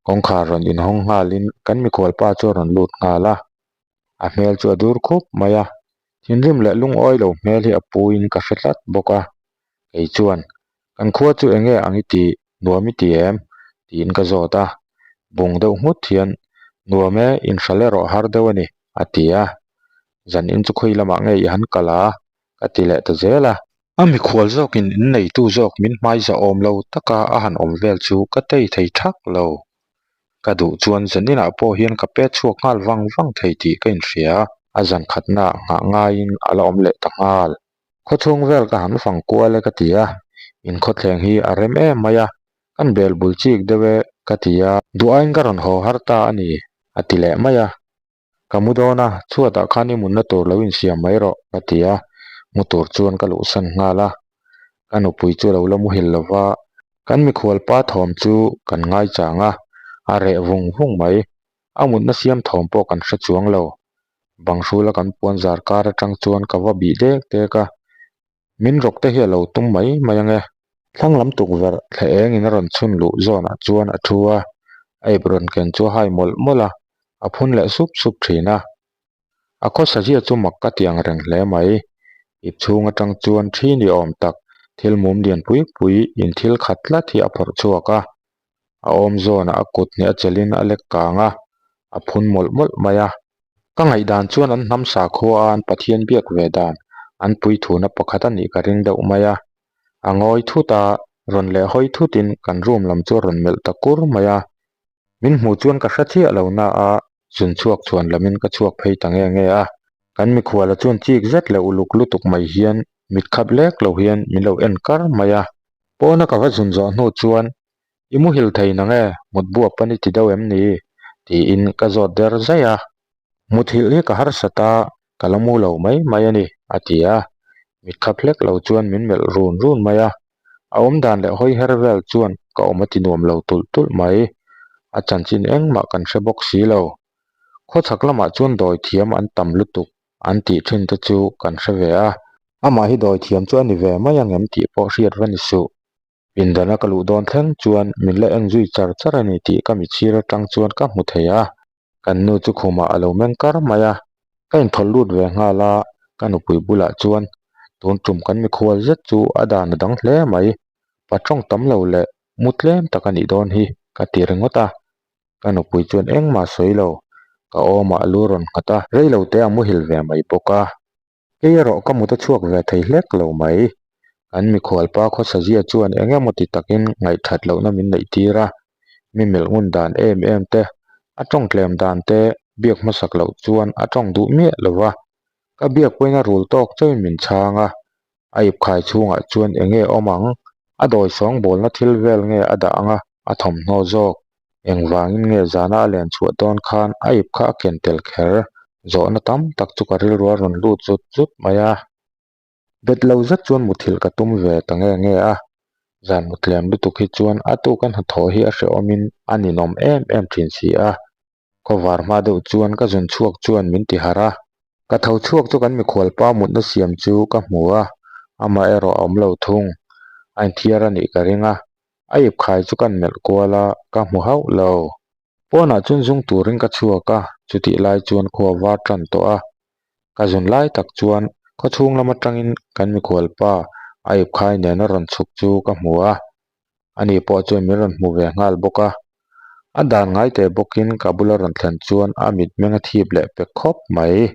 B: Kawngkhar rawn inhawng nghalin kan mikhual pa chu a rawn lut nghal a, a hmel chu a dur khup mai a, thinrim leh lungawi lo hmel hi a puiin ka hre tlat bawk a. Kei chuan, Kan khua chu eng nge ang i tih, nuam i ti em? tiin ka zawt a. Bung deuh nghut hian, Nuam e, inhral erawh har deuh a ni, a ti a. Zan in chu khawi lamah nge i han kal a? ka ti leh ta zel a. A mikhual zawkin in neitu zawk min hmai zahawm lo taka a han awm vel chu ka tei thei thak lo. Ka duh chuan zaninah pawh hian ka pet chhuak nghal vang vang thei tih ka inhria. A zan khatnaah nghah ngaiin a la awm leh ta nghal. Khawchhung vel ka han fang kual e ka ti a, in khawthleng hi a rem em mai a, kan bel bul chik deuh e ka ti a, duh aiin ka rawn haw har ta a ni a ti leh mai a. Ka mu dawn a, chhuatah khan i munna tur lo insiam mai rawh ka ti a, mu tur chuan ka luhsan nghal a. Ka nupui chu a lo la muhil lo va, kan mikhual pa thawm chu kan ngaichang a, a reh vung vung mai. A mutna siam thawm pawh kan hre chuang lo. Bang hrula kan puan zar kar atang chuan ka va bih dek dek a, min rawk te hi a lo tum mai mai ange. Thlang lam tukverh thla eng in a rawn chhun luh zawnah chuan a thu a, a ip rawn ken chu a hai mawlh mawlh a, a phun leh sup sup thin a. A khawsa zia chu mak ka ti ang reng hle mai. Ip chhung atang chuan thi ni awm tak thil mum lian pui pui in thil khat tlat hi a phawrh chhuak a. A awm zawnah a kut hnih a chelhin a lek kang a, a phun mawlh mawlh mai a. Ka ngaihdan chuan an hnam sakhua a an Pathian biak ve dan an puithuna pakhat a nih ka ring deuh mai a. A ngawi thut a, rawn leh hawi thutin kan room lam chu a rawn melh ta kur mai a. Min hmuh chuan ka hre chiah lo na a, zun chhuak chhuan lamin ka chhuak phei ta nge nge a. Kan mikhuala chuan chik zet leh uluk lutuk mai hian mit khap lek lo hian min lo en kar mai a. Pawna ka va zun zawh hnu chuan, I muhil thei nang e, mut buap a ni ti deuh em ni? tiin ka zawt der zaih a. Muthilh hi ka harsat a, ka la mu lo mai mai a ni, a ti a. Mit khap hlek lo chuan min melh run run mai a. A awm dan leh hawi her vel chuan ka awm a ti nuam lo tulh tulh mai. A chanchin engmah kan hre bawk si lo. Khawchhak lamah chuan dawi thiam an tam lutuk an tih thin te chu kan hre ve a. Amah hi dawi thiam chu a ni ve mai ang em tih pawh hriat va ni suh. Pindana ka luh dawn thleng chuan min la en zui char char a ni tih ka mitsir atang chuan ka hmu thei a. Kan nu chu khumah a lo meng kar mai a, ka inthawlh lut ve nghal a, ka nupui bulah chuan tun tum kan mikhual zet chu a dan a dang hle mai, pa tawng tam lo leh mu tlem tak a nih dawn hi ka ti ringawt a. Ka nupui chuan engmah sawi lo, ka awmah a lu rawn nghat a, rei lo te a muhil ve mai bawk a. Kei erawh ka mut a chhuak ve thei hlek lo mai. Kan mikhualpa khawsazia chuan eng emaw ti takin ngaihthat lohna min neih tir a, mi melh ngun dan em em te, a tawng tlem dan te biak hmasak loh chuan a tawng duh miah lo va. Ka biak pawhin a rul tawk chauhin min chhang a, a ipkhai chhungah chuan eng nge awm ang? A dawi sawngbawlna thil vel nge a dah ang a, a thawmhnaw zawk? Engvangin nge zana a len chhuah dawn khan a ip kha a ken tel kher? Zawhna tam tak chu ka rilru a rawn lut zut zut mai a. Bet lo zet chuan muthilh ka tum ve ta nge nge a. Zan mutlem lutuk hi chuan a tuka hnathawh hi a hrehawmin a ninawm em em thin si a. Khawvar hma deuh chuan ka zun chhuak chuan min ti harh a. Ka tho chhuak chu kan mikhualpa mutna siam chu ka hmu a, amah erawh a awm lo thung. A inthiar a nih ka ring a, a ip khai chu kan melh kual a, ka hmu hauh lo. Pawnah chuan zung turin ka chhuak a, chutih lai chuan khua var tan tawh a. Ka zun lai tak chuan khawchhung lam atangin kan mikhualpa a ip khai nen a rawn chhuk chu ka hmu a. Ani pawh chuan min rawn hmu ve nghal bawk a. A dan ngai teh bawkin ka bula rawn thlen chuan a mitmeng a thip leh pek khawp mai.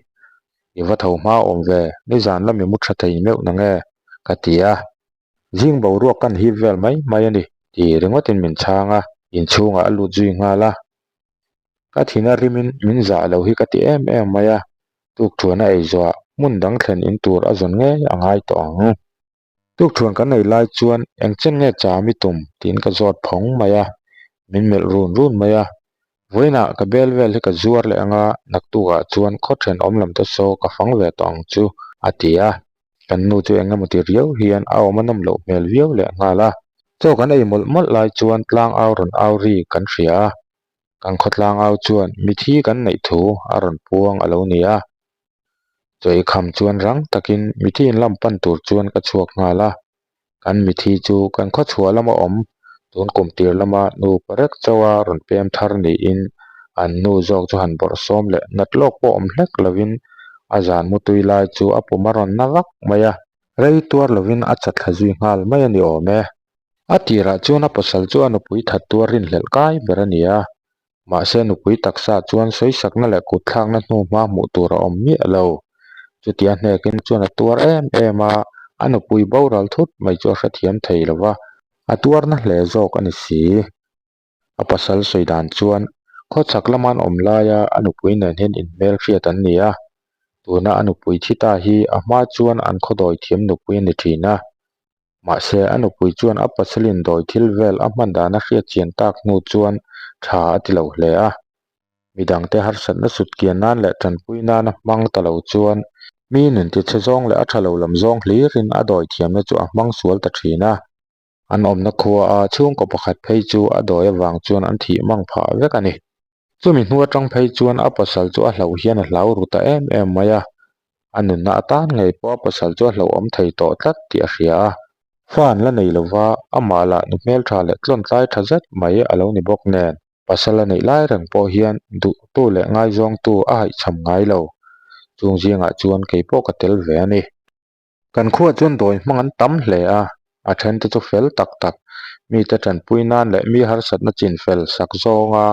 B: I va tho hma awm ve, nizan lami mu tha thei meuh na nge? ka ti a. Zing boruak kan hip vel mai mai a ni ti ringawtin min chhang a, inchhungah a lut zui nghal a. Ka thin a rimin min zah lo hi ka ti em em mai a, tukthuan a ei zawhah hmun dang thlen in tur a zawn ngei a ngai tawh ang. Tukthuan kan ei lai chuan eng chen nge cham i tum tiin ka zawt phawng mai a, min melh run run mai a. Vawiinah ka bel vel hi ka zuar leh anga naktukah chuan khaw thenawm lam te saw ka fang ve tawh ang chu a ti a. Kan nu chu eng emaw ti riau hian a awm a nawm loh hmel viau leh nghal a. Chaw kan ei mawlh mawlh lai chuan tlang au rawn au ri kan hria a. Kan khaw tlang au chuan mithi kan neih thu a rawn puang a lo ni a. Chaw ei kham chuan rang takin mithi in lam pan tur chuan ka chhuak nghal a. Kan mithi chu kan khaw chhuah lama awm tun kum tir lama nu parek chauha rawn pem thar niin an nu zawk chu han bawrh sawm leh nat lawk pawh awm hlek lovin a zan mutui lai chu a pum a rawn na vak mai a. Rei tuar lovin a chatthla zui nghal mai a ni awm e. A tirah chuan a pasal chu a nupui that tuar rinhlelh kai ber a ni a. Mahse nupui taksa chuan sawisakna leh kutthlakna hnu hma hmuh tur a awm miah lo. Chutia hnekin chuan a tuar em em a, a nupui boral thut mai chu a hrethiam thei lo va, a tuarna hle zawk a ni si. A pasal sawi dan chuan khawchhak lama an awm laia a nupui nen hian inhmel hriat an ni a, tuna a nupui thi ta hi a hma chuan an khawdawi thiam nupui a ni thin a. Mahse, a nupui chuan a pasalin dawi thil vel a hman dan a hriat chian tak hnu chuan tha a ti lo hle a. Midangte harsatna sut kian nan leh tanpui nana hmang ta lo chuan mi nun tichhe zawng leh a tha lo lam zawng hlirin a dawi thiamna chu a hmang sual ta thin a. An awmna khua a chhungkaw pakhat phei chu a dawi avang chuan an thih mang phah vek a ni. Chumi hnu atang phei chuan a pasal chu a hlauh hian a hlau ru ta em em mai a, a nunna atan ngei pawh a pasal chu a hlauhawm thei tawh tlat tih a hria a. Fa an la nei lova, amah lah nu hmeltha leh tlawntlai tha zet mai a lo ni bawk nen, pasal a neih lai reng pawh hian duhtu leh ngaizawngtu a haihchham ngai lo. Chung zingah chuan kei pawh ka tel ve a ni. Kan khuaah chuan dawi hmang an tam hle a, a thente chu fel tak tak, mite tanpui nan leh mi harsatna chin fel sak zawnga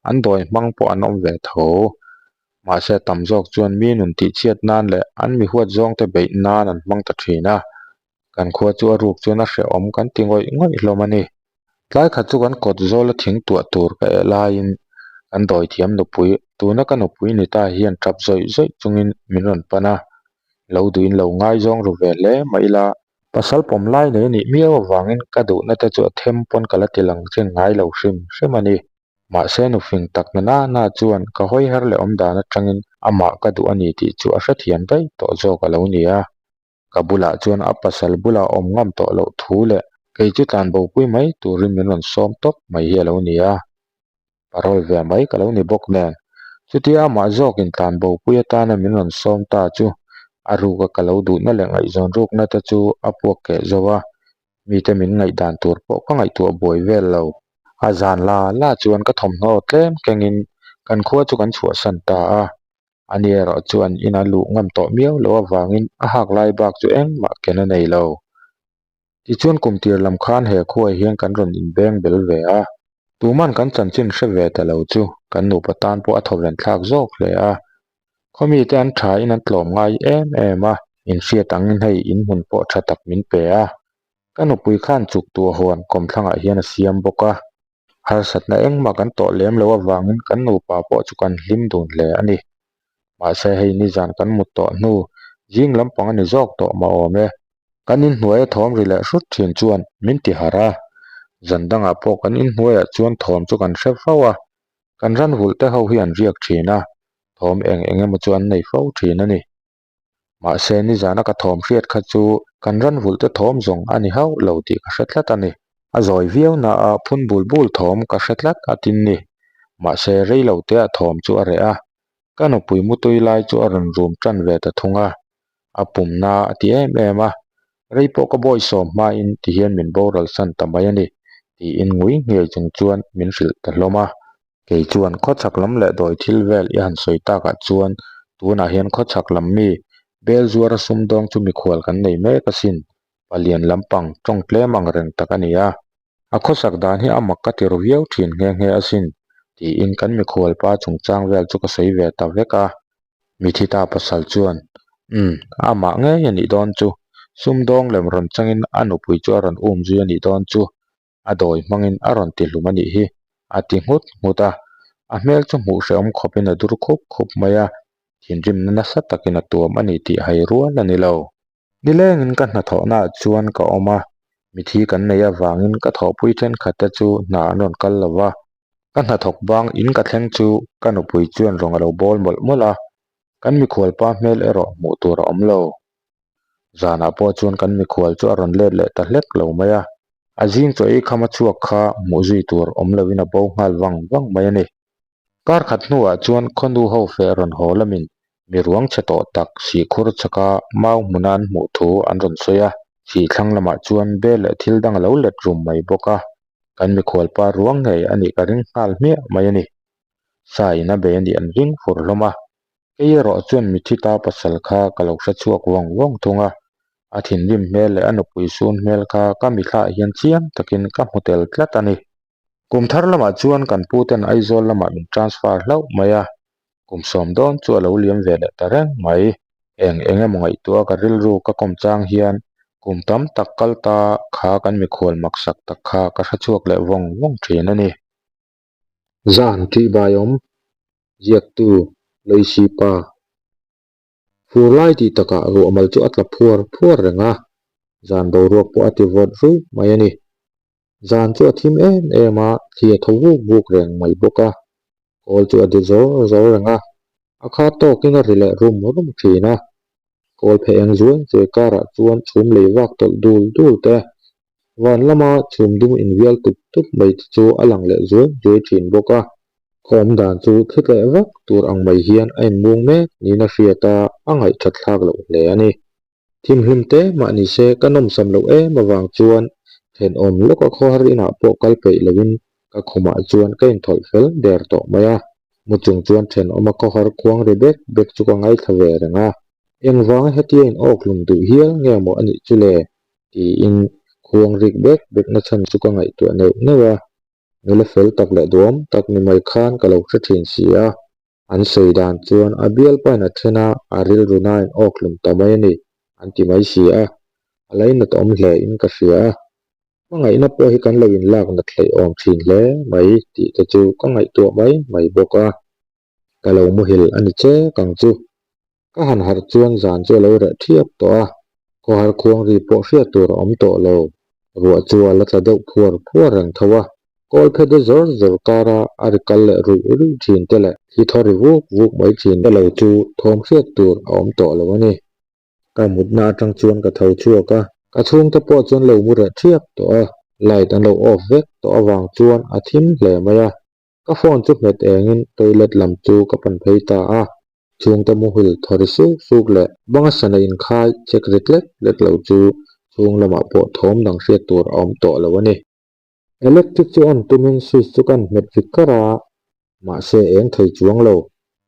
B: an dawi hmang pawh an awm ve tho. Mahse a tam zawk chuan mi nun tihchhiat nan leh an mi huat zawngte beih nan an hmang ta thin a. Kan khua chu a ruk chuan a hrehawm kan ti ngawih ngawih hlawm a ni. Tlai khat chu kan kawt zawla thing tuah tur ka eh laiin kan dawithiam nupui, tuna ka nupui ni ta hian tap zawih zawih chungin min rawn pan a. Lo duhin lo ngaizawng ru ve hle mah ila, pasal pawm lai nei a nih miau avangin ka duhna te chu a them pawn ka la ti lang thin ngai lo hrim hrim a ni. Mahse nufing tak na na na chuan ka hawi her leh awm dan atangin amah ka duh a ni tih chu a hrethiam daih tawh zawk a lo ni a. Ka bulah chuan a pasal bulah awm ngam tawh loh thu leh kei chu tlanbopui mai turin min rawn sawm tawp mai hi a lo ni a. Parole ve mai ka lo ni bawk nen, chutia amah zawkin tlanbopui atana min rawn sawm ta chu a ruka ka lo duhna leh ngaihzawn rukna te chu a puak keh zo a, mite min ngaihdan tur pawh ka ngaihtuah buai vel lo. A zan la la chuan ka thawmhnaw tlem kengin kan khua chu kan chhuahsan ta a. Ani erawh chuan ina luh ngam tawh miau loh avangin a hak lai bak chu engmah ken a nei lo. Tichuan kum tir lam khan he khuai hian kan rawn inbeng bel ve a. Tuman kan chanchin hre ve ta lo chu kan nupa tan pawh a thawven thlak zawk hle a. Khawmite an thain an tlawm ngai em em a, inhriat angin hei inhmun pawh tha tak min pe a. Ka nupui khan chuk tuah huan kawmthlangah hian a siam bawk a. Harsatna engmah kan tawh lem loh avangin kan nupa pawh chu kan hlim dun hle a ni. Mahse hei nizan kan mut tawh hnu zing lampang a ni zawk tawh mah awm e. Kan inhnuaia thawm ri leh hrut thin chuan min ti harh a, zan dangah pawh kan inhnuaiah chuan thawm chu kan hre fo a, kan ran vulh te ho hi an riak thin a, thawm eng eng emaw chu an nei fo thin a ni. Mahse nizana ka thawm hriat kha chu kan ran vulh te thawm zawng a ni hauh lo tih ka hre tlat a ni. A zawi viau na a phun bul bul thawm ka hre tlat a tin ni. Mahse rei lo te a thawm chu a reh a, ka nupui mutui lai chu a rawn rum tan ve ta thung a, a pum na a ti em em a, rei pawh ka bawisawm hmain tihian min boral san ta mai a ni tiin ngui ngei chung chuan min hrilh ta hlawm a. Kei chuan khawchhak lam leh dawi thil vel i han sawi takah chuan tunah hian khawchhak lam mi bel zuara sumdawng chu mikhual kan nei mek asin, palian lampang tawng tlem ang reng tak a ni a. A khawsak dan hi a mak ka ti ru viau thin nghe nghe asin, tiin kan mikhual pa chungchang vel chu ka sawi ve ta vek a. Mithi ta pasal chuan, Umm, amah ngei a nih dawn chu, sumdawng lem rawn changin a nupui chu a rawn um zui a nih dawn chu, a dawi hmangin a rawn ti hlum a nih hi, a ti nghut nghut a. A hmel chu hmuh hrehawm khawpin a dur khup khup mai a, thinrimna nasa takin a tuam a ni tih hai rual a ni lo. Nilengin ka hnathawhnaah chuan ka awm a, mithi kan neih avangin ka thawhpui thenkhat te chu hna an rawn kal lo va. Ka hnathawk bang in ka thleng chu ka nupui chuan rawng a lo bawl mawlh mawlh a, kan mikhualpa hmel erawh hmuh tur a awm lo. Zanah pawh chuan kan mikhual chu a rawn let leh ta hlek lo mai a, a zing chaw ei kham a chhuak kha hmuh zui tur awm loin a bo nghal vang vang mai a ni. Kar khat hnuah chuan khawnu ho feh rawn haw lamin mi ruang chhe tawh tak sihkhur chaka mau hmuna an hmuh thu an rawn sawi a, sihthlang lamah chuan bel leh thil dang a lo let rum mai bawk a, kan mikhualpa ruang ngei a nih ka ring nghal hmiah mai a ni. Sa in a bei a nih an ring fur hlawm a, kei erawh chuan mithi ta pasal kha ka lo hre chhuak vawng vawng thung a, a thinrim hmel leh a nupui sun hmel kha ka mithlaah hian chiang takin ka hmu tel tlat a ni. Kum thar lamah chuan kan pu ten Aizawl lamah min transfer hlauh mai a, kum sawm dawn chu a lo liam ve leh ta reng mai. Eng eng emaw ngaihtuah ka rilru ka kawm chang hian kum tam tak kal ta kha kan mikhual maksak tak kha ka hre chhuak leh vawng vawng thin a ni.
A: Zan ṭihbai awm, ziaktu Loisi pa. Fur lai tih takah ruahmal chu a tla phuar phuar reng a, zan boruak pawh a ti vawt ruih mai a ni. Zan chu a thim em em a, thli a tho vuk vuk reng mai bawk a. Kawl chu a de zawr zawr reng a, a kha tawkin a ri leh rum rum thin a. Kawl phe eng zuai zuai karah chuan chhum lei vak tawlh dul dul te, van lama chhum dum invial tup tup mai te chu a lang leh zuai zuai thin bawk a. Khaw awm dan chu thli tleh vak tur ang mai hian a inmung mek niin a hriat a, a ngaihthat thlak loh hle a ni. Thimhlim te mah ni se ka nawmsam loh em avang chuan thenawm lawka khawhar inah pawh kal peih loin ka khumah chuan ka inthawlh fel der tawh mai a. Mu chung chuan thenawma khawhar khuang ri bek bek chu ka ngaithla ve reng a. Engvanga hetia in awk hlum duh hial nge maw a nih chu le? tiin khuang rik bek bek na chhan chu ka ngaihtuah neuh neuh a. Nula fel tak leh duam tak ni mai khan ka lo hre thin si a.
B: An sawi dan chuan a bialpain a then a, a rilru nain awk hlum ta mai a ni, an ti mai si a. A lainat awm hle in ka hria a. Hmangaihna pawh hi kan lo inlak nat hleih awm thin hle mai tih te chu ka ngaihtuah mai mai bawk a. Ka lo muhil a ni chek ang chu. Ka han harh chuan zan chu a lo reh thiap tawh a, khawhar khuang ri pawh hriat tur a awm tawh lo. Ruah chu a la tla deuh phuar phuar reng tho a, kawl phe de zawr zawr kara a ri kal leh ruih ruih thin te leh thli thaw ri vuk vuk mai thin te lo chu thawm hriat tur a awm tawh lo a ni. Ka mutna atang chuan ka tho chhuak a, ka chhungte pawh chuan lo mu reh thiap tawh a, light an lo off vek tawh avang chuan a thim hle mai a. Ka phone chu hmet engin toilet lam chu ka pan phei ta a, chhungte muhil thaw ri suk suk leh banga sana inkhai check ri tlek tlek lo chu chhung lamah pawh thawm dang hriat tur a awm tawh lo a ni. Electric chu on tumin switch chu kan hmet ri kar a, mahse eng thei chuang lo.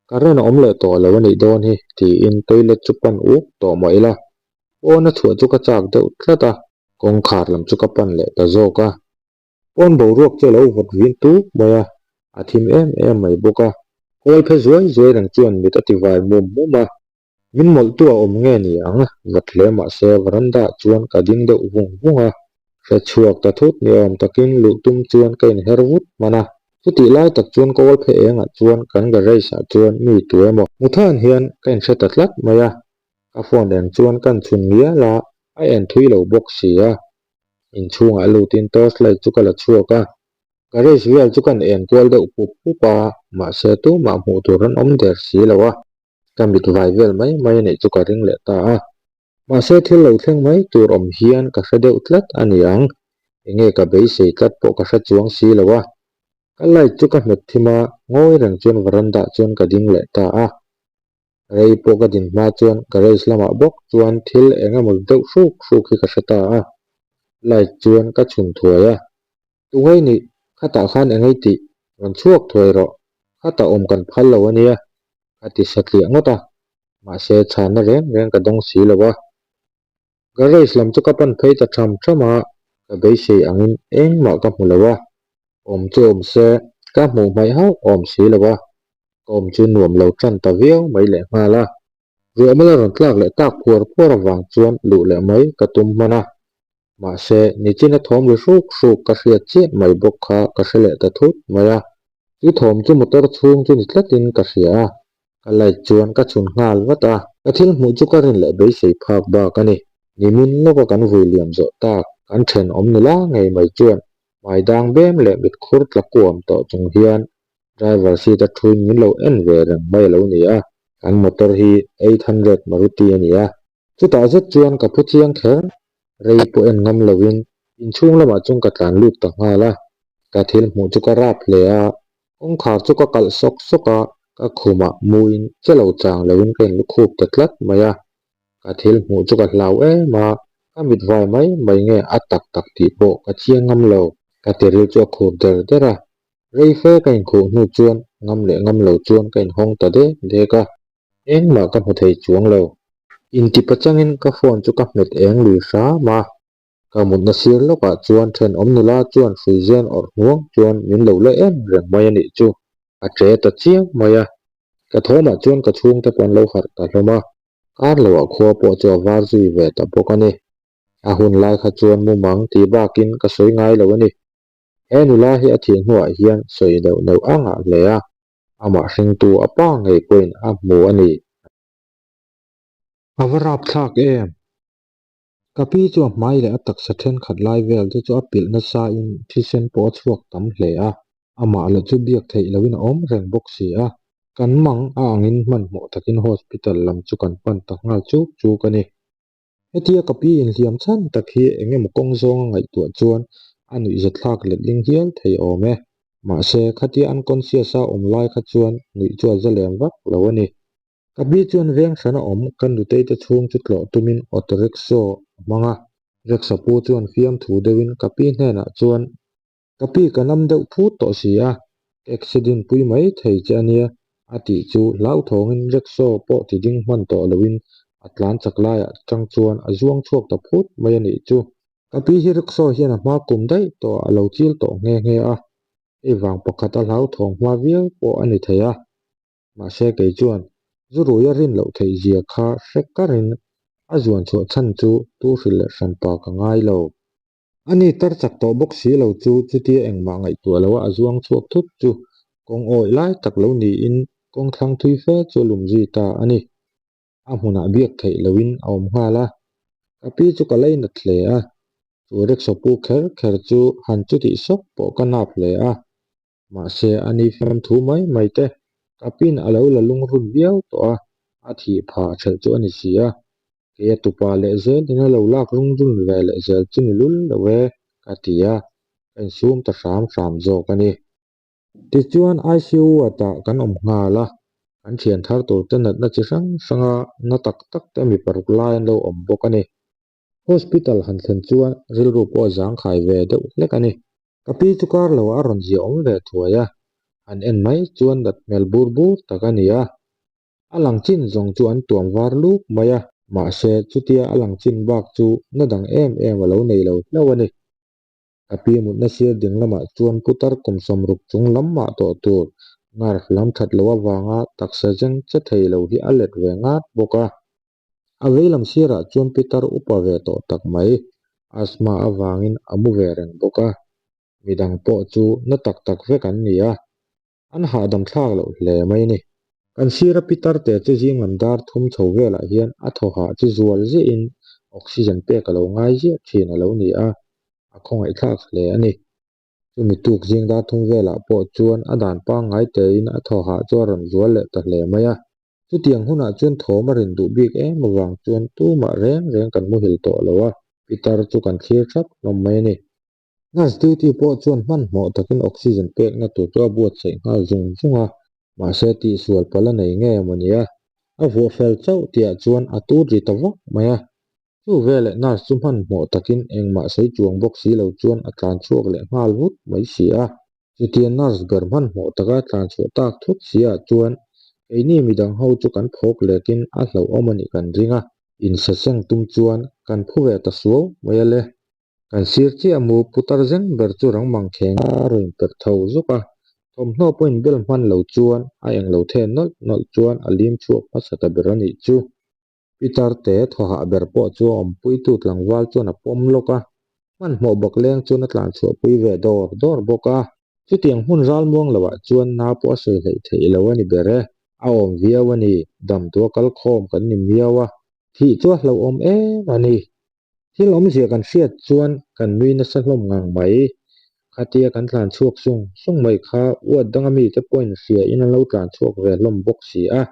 B: Current a awm leh tawh lo a nih dawn hi tiin toilet chu pan uk tawh mah ila, pawna chhuah chu ka chak deuh tlat a, kawngkhar lam chu ka pan leh ta zawk a. Pawn boruak chu a lo vawt vin tuk mai a, a thim em em mai bawk a. Kawl phe zuai zuai reng chuan mit a ti vai mum mum a. Min mawlhtu a awm nge ni ang? Vawt hle mah se veranda ah chuan ka ding deuh vung vung a. Hre chhuak ta thut ni awm takin luh tum chuan ka inher vut hman a. Chutih lai tak chuan kawl phe engah chuan kan garage ah chuan mi tu emaw hmu than hian ka inhre ta tlat mai a. Ka phone eng chuan kan chhun ngial a, a en thui lo bawk si a. Inchhungah lutin torch light chu ka la chhuak a, garage vel chu kan en kual deuh pup pup a, mahse tumah hmuh tur an awm der si lo a, ka mit vai vel mai mai a neih chu ka ring leh ta a. Mahse thil lo thleng mai tur awm hian ka hre deuh tlat a ni ang, enge ka beisei tlat pawh ka hre chuang si lo a. Ka light chu ka hmet thim a, ngawi reng chuan veranda chuan ka ding leh ta a. Rei pawh ka din hma chuan garage lamah bawk chuan thil eng emaw deuh hruk hruk hi ka hre ta a, light chuan ka chhun thuai a. Tungei nih, khatah khan engei tih, rawn chhuak thuai rawh, khatah awm kan phal lo a nia, ka ti satliah ngawt a, mahse chhanna reng reng ka dawng si lo a. Garage lam chu ka pan phei ta tham tham a, ka beisei angin engmah ka hmu lo a, awm chu awm se ka hmuh hmaih hauh awm si lo a, ka awm chu nuam lo tan ta viau mai leh nghal a. Ruahmal a rawn tlak leh tak phuar phuar avang chuan luh leh mai ka tum hman a, mahse nichina thawm ri hruk hruk ka hriat chiah mai bawk kha ka hre leh ta thut mai a, chu thawm chu motor chhung chu ni tlatin ka hria a, Ka light chuan ka chhun nghal vat a. Ka thil hmuh chu ka rin leh beisei phak bak a ni. Nimin lawka kan vui liam zawh tak, kan thenawm nula ngei mai chuan hmai dang bem leh mit khur tla kuam tawh chung hian driver seat a thuin min lo en ve reng mai a lo ni a. Kan motor hi 800 Maruti a ni a. Chutah zet chuan ka phu chiang kher, rei pawh en ngam loin inchhung lamah chuan ka tlan lut ta nghal a. Ka thil hmuh chu ka rap hle a, kawngkhar chu ka kalh sawk sawk a, ka khumah muin che lo chang loin ka inlukhup ta tlat mai a. Ka thil hmuh chu ka hlau em a, ka mit vai mai mai nge a tak tak tih pawh ka chiang ngam lo. Ka tiril chu a khur der der a, rei fe ka inkhuh hnu chuan ngam leh ngam lo chuan ka inhawng ta dek dek a. Engmah ka hmu thei chuang lo. Inti pachangin ka phone chu ka hmet eng lui hram a. Ka mutna sir lawkah chuan thenawm nula chuan hruizen awrh hnuang chuan min lo la em reng mai a nih chu. A che ta chiang mai a. Ka thawmah chuan ka chhungte pawh an lo harh ta hlawm a. Kar loah khua pawh chu a var zui ve ta bawk a ni. A hun lai kha chuan mumang tih bakin ka sawi ngai lo a ni. He nula hi a thih hnuah hian sawi neuh neuh a ngah hle a. Amah hringtu a pa ngei pawhin a hmu a ni. A va rapthlak em? Ka pi chu a hmai leh a taksa thenkhat lai vel te chu a pilh nasa in thisen pawh a chhuak tam hle a, amah lah chu biak theih lohin a awm reng bawk si a. Kan mang a angin hmanhmawh takin hospital lam chu kan pan ta nghal chuk chuk a ni. Hetia ka pi inhliam chhan tak hi eng emaw kawng zawnga ngaihtuah chuan a nuihzathlak letling hial thei awm e. Mahse, khatia unconscious a awm lai kha chuan nuih chu a za lem vak lo a ni. Ka pi chuan veng hrana awm kan nutei te chhung chu tlawh tumin auto rickshaw a hmang a. Rickshaw pu chuan fiamthu deuhin ka pi hnenah chuan, Ka pi ka nam deuh phut tawh si a, ka accident pui mai thei che a nia, a tih chu hlauthawngin rickshaw pawh ti ding hman tawh loin a tlan chak laiah chang chuan a zuang chhuak ta phut mai a nih chu. Ka pi hi rickshaw hian a hma kum daih tawh a lo chil tawh nghe nghe a, hei vang pakhat a hlauthawng hma viau pawh a ni thei a. Mahse kei chuan zu ruia rin loh theih zia kha hre karin a zuan chhuah chhan chu tu hrilh leh hran pa ka ngai lo. Ani tar chak tawh bawk si lo chu chutia engmah ngaihtuah loa a zuang chhuak thut chu kawng awih lai tak lo niin kawng thlang thui fe chu a lum zui ta a ni. A hmunah biak theih loin a awm nghal a, ka pi chu ka leinat hle a, chu rickshaw pu kher kher chu han chutih sawk pawh ka nap hle a. Mahse, a ni fam thu mai mai te, ka pin a lo la lungrun viau tawh a, a thih phah ṭhelh chu a ni si a. Kei a tupa leh zelin a lo lak lungrun ve leh zel chu ni lul lo e, ka ti a, ka insum ta hram hram zawk a ni. Tichuan, ICU ward-ah kan awm nghal a, kan thian thar turte natna chi hrang hranga na tak tak te mi paruk lai an lo awm bawk a ni. Hospital han thlen chuan rilru pawh a zangkhai ve deuh hlek a ni. Ka pi chu kar lo a rawn zia awm ve thuai a, han en mai chuan dat hmel bur bur tak a ni a. A lang chin zawng chu an tuam var luk mai a, mahse chutia a lang chin bak chu na dang em em a lo nei lo hlauh a ni. Ka pi mutna sir ding lamah chuan putar kum sawmruk chung lam mah tawh tur nerve lam that loh avanga taksa zeng che thei lo hi a let ve ngat bawk a. A veilam sirah chuan pitar upa ve tawh tak mai, asthma avangin a mu ve reng bawk a. Midang pawh chu na tak tak vek an ni a, an hahdam thlak loh hle mai a ni. Kan sira pitar te chu zinglam dar thum chho velah hian a thaw hah chu zual ziahin oxygen pek a lo ngai ziah thin a lo ni a, a khawngaihthlak hle a ni. Chumi tuk zing dar thum velah pawh chuan a dan pangngai tein a thaw hah chu a rawn zual leh ta hle mai a. Chutiang hunah chuan thawm a rin duh bik em avang chuan tumah reng reng kan muhil tawh lo a, pitar chu kan thlir thap hlawm mai a ni. Nurse duty pawh chuan hmanhmawh takin oxygen pekna tur chu a buatsaih nghal zung zung a, mahse tihsual palh a nei nge maw nia, a vuah fel chauh tihah chuan a tut ri ta vak mai a. Chu veleh nurse chu hmanhmawh takin engmah sawi chuang bawk si lo chuan a tlan chhuak leh nghal vut mai si a. Chutia nurse ber hmanhmawh taka tlan chhuah tak thut si ah chuan keini midang ho chu kan phawk lekin a hlauhawm a nih kan ring a, insaseng tum chuan kan phu ve ta suau mai a le. Kan sir chiah mu putar zeng ber chu rang mang kheng a rawn perh tho zuk a, thawmhnaw pawhin bel hman lo chuan a englo then nawlh nawlh chuan a lim chhuak hmasa ta ber a nih chu. Peter te thawhah ber pawh chu a awmpuitu tlangval chuan a pawm lawk a, hmanhmawh bakleng chuan a tlanchhuahpui ve dawr dawr bawk a. Chutiang hmun ralmuang loah chuan na pawh a sawi hleih theih lo a ni ber e. A awm viau a ni, damtua kal khawm kan ni miau a, thih chu a hlauhawm em a ni. Thil awmzia kan hriat chuan kan nui nasa hlawm ngang mai. Khatia kan tlan chhuak sung sung mai kha uat danga mite pawhin hria in an lo tlan chhuak ve hlawm bawk si a.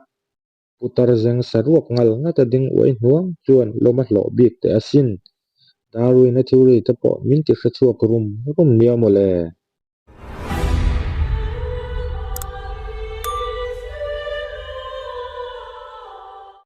B: Putar zeng saruak ngal ngata ding uai hnuang chuan lawm a hlawh bik teh asin. Darwin-a theory te pawh min ti hre chhuak rum rum nia maw le.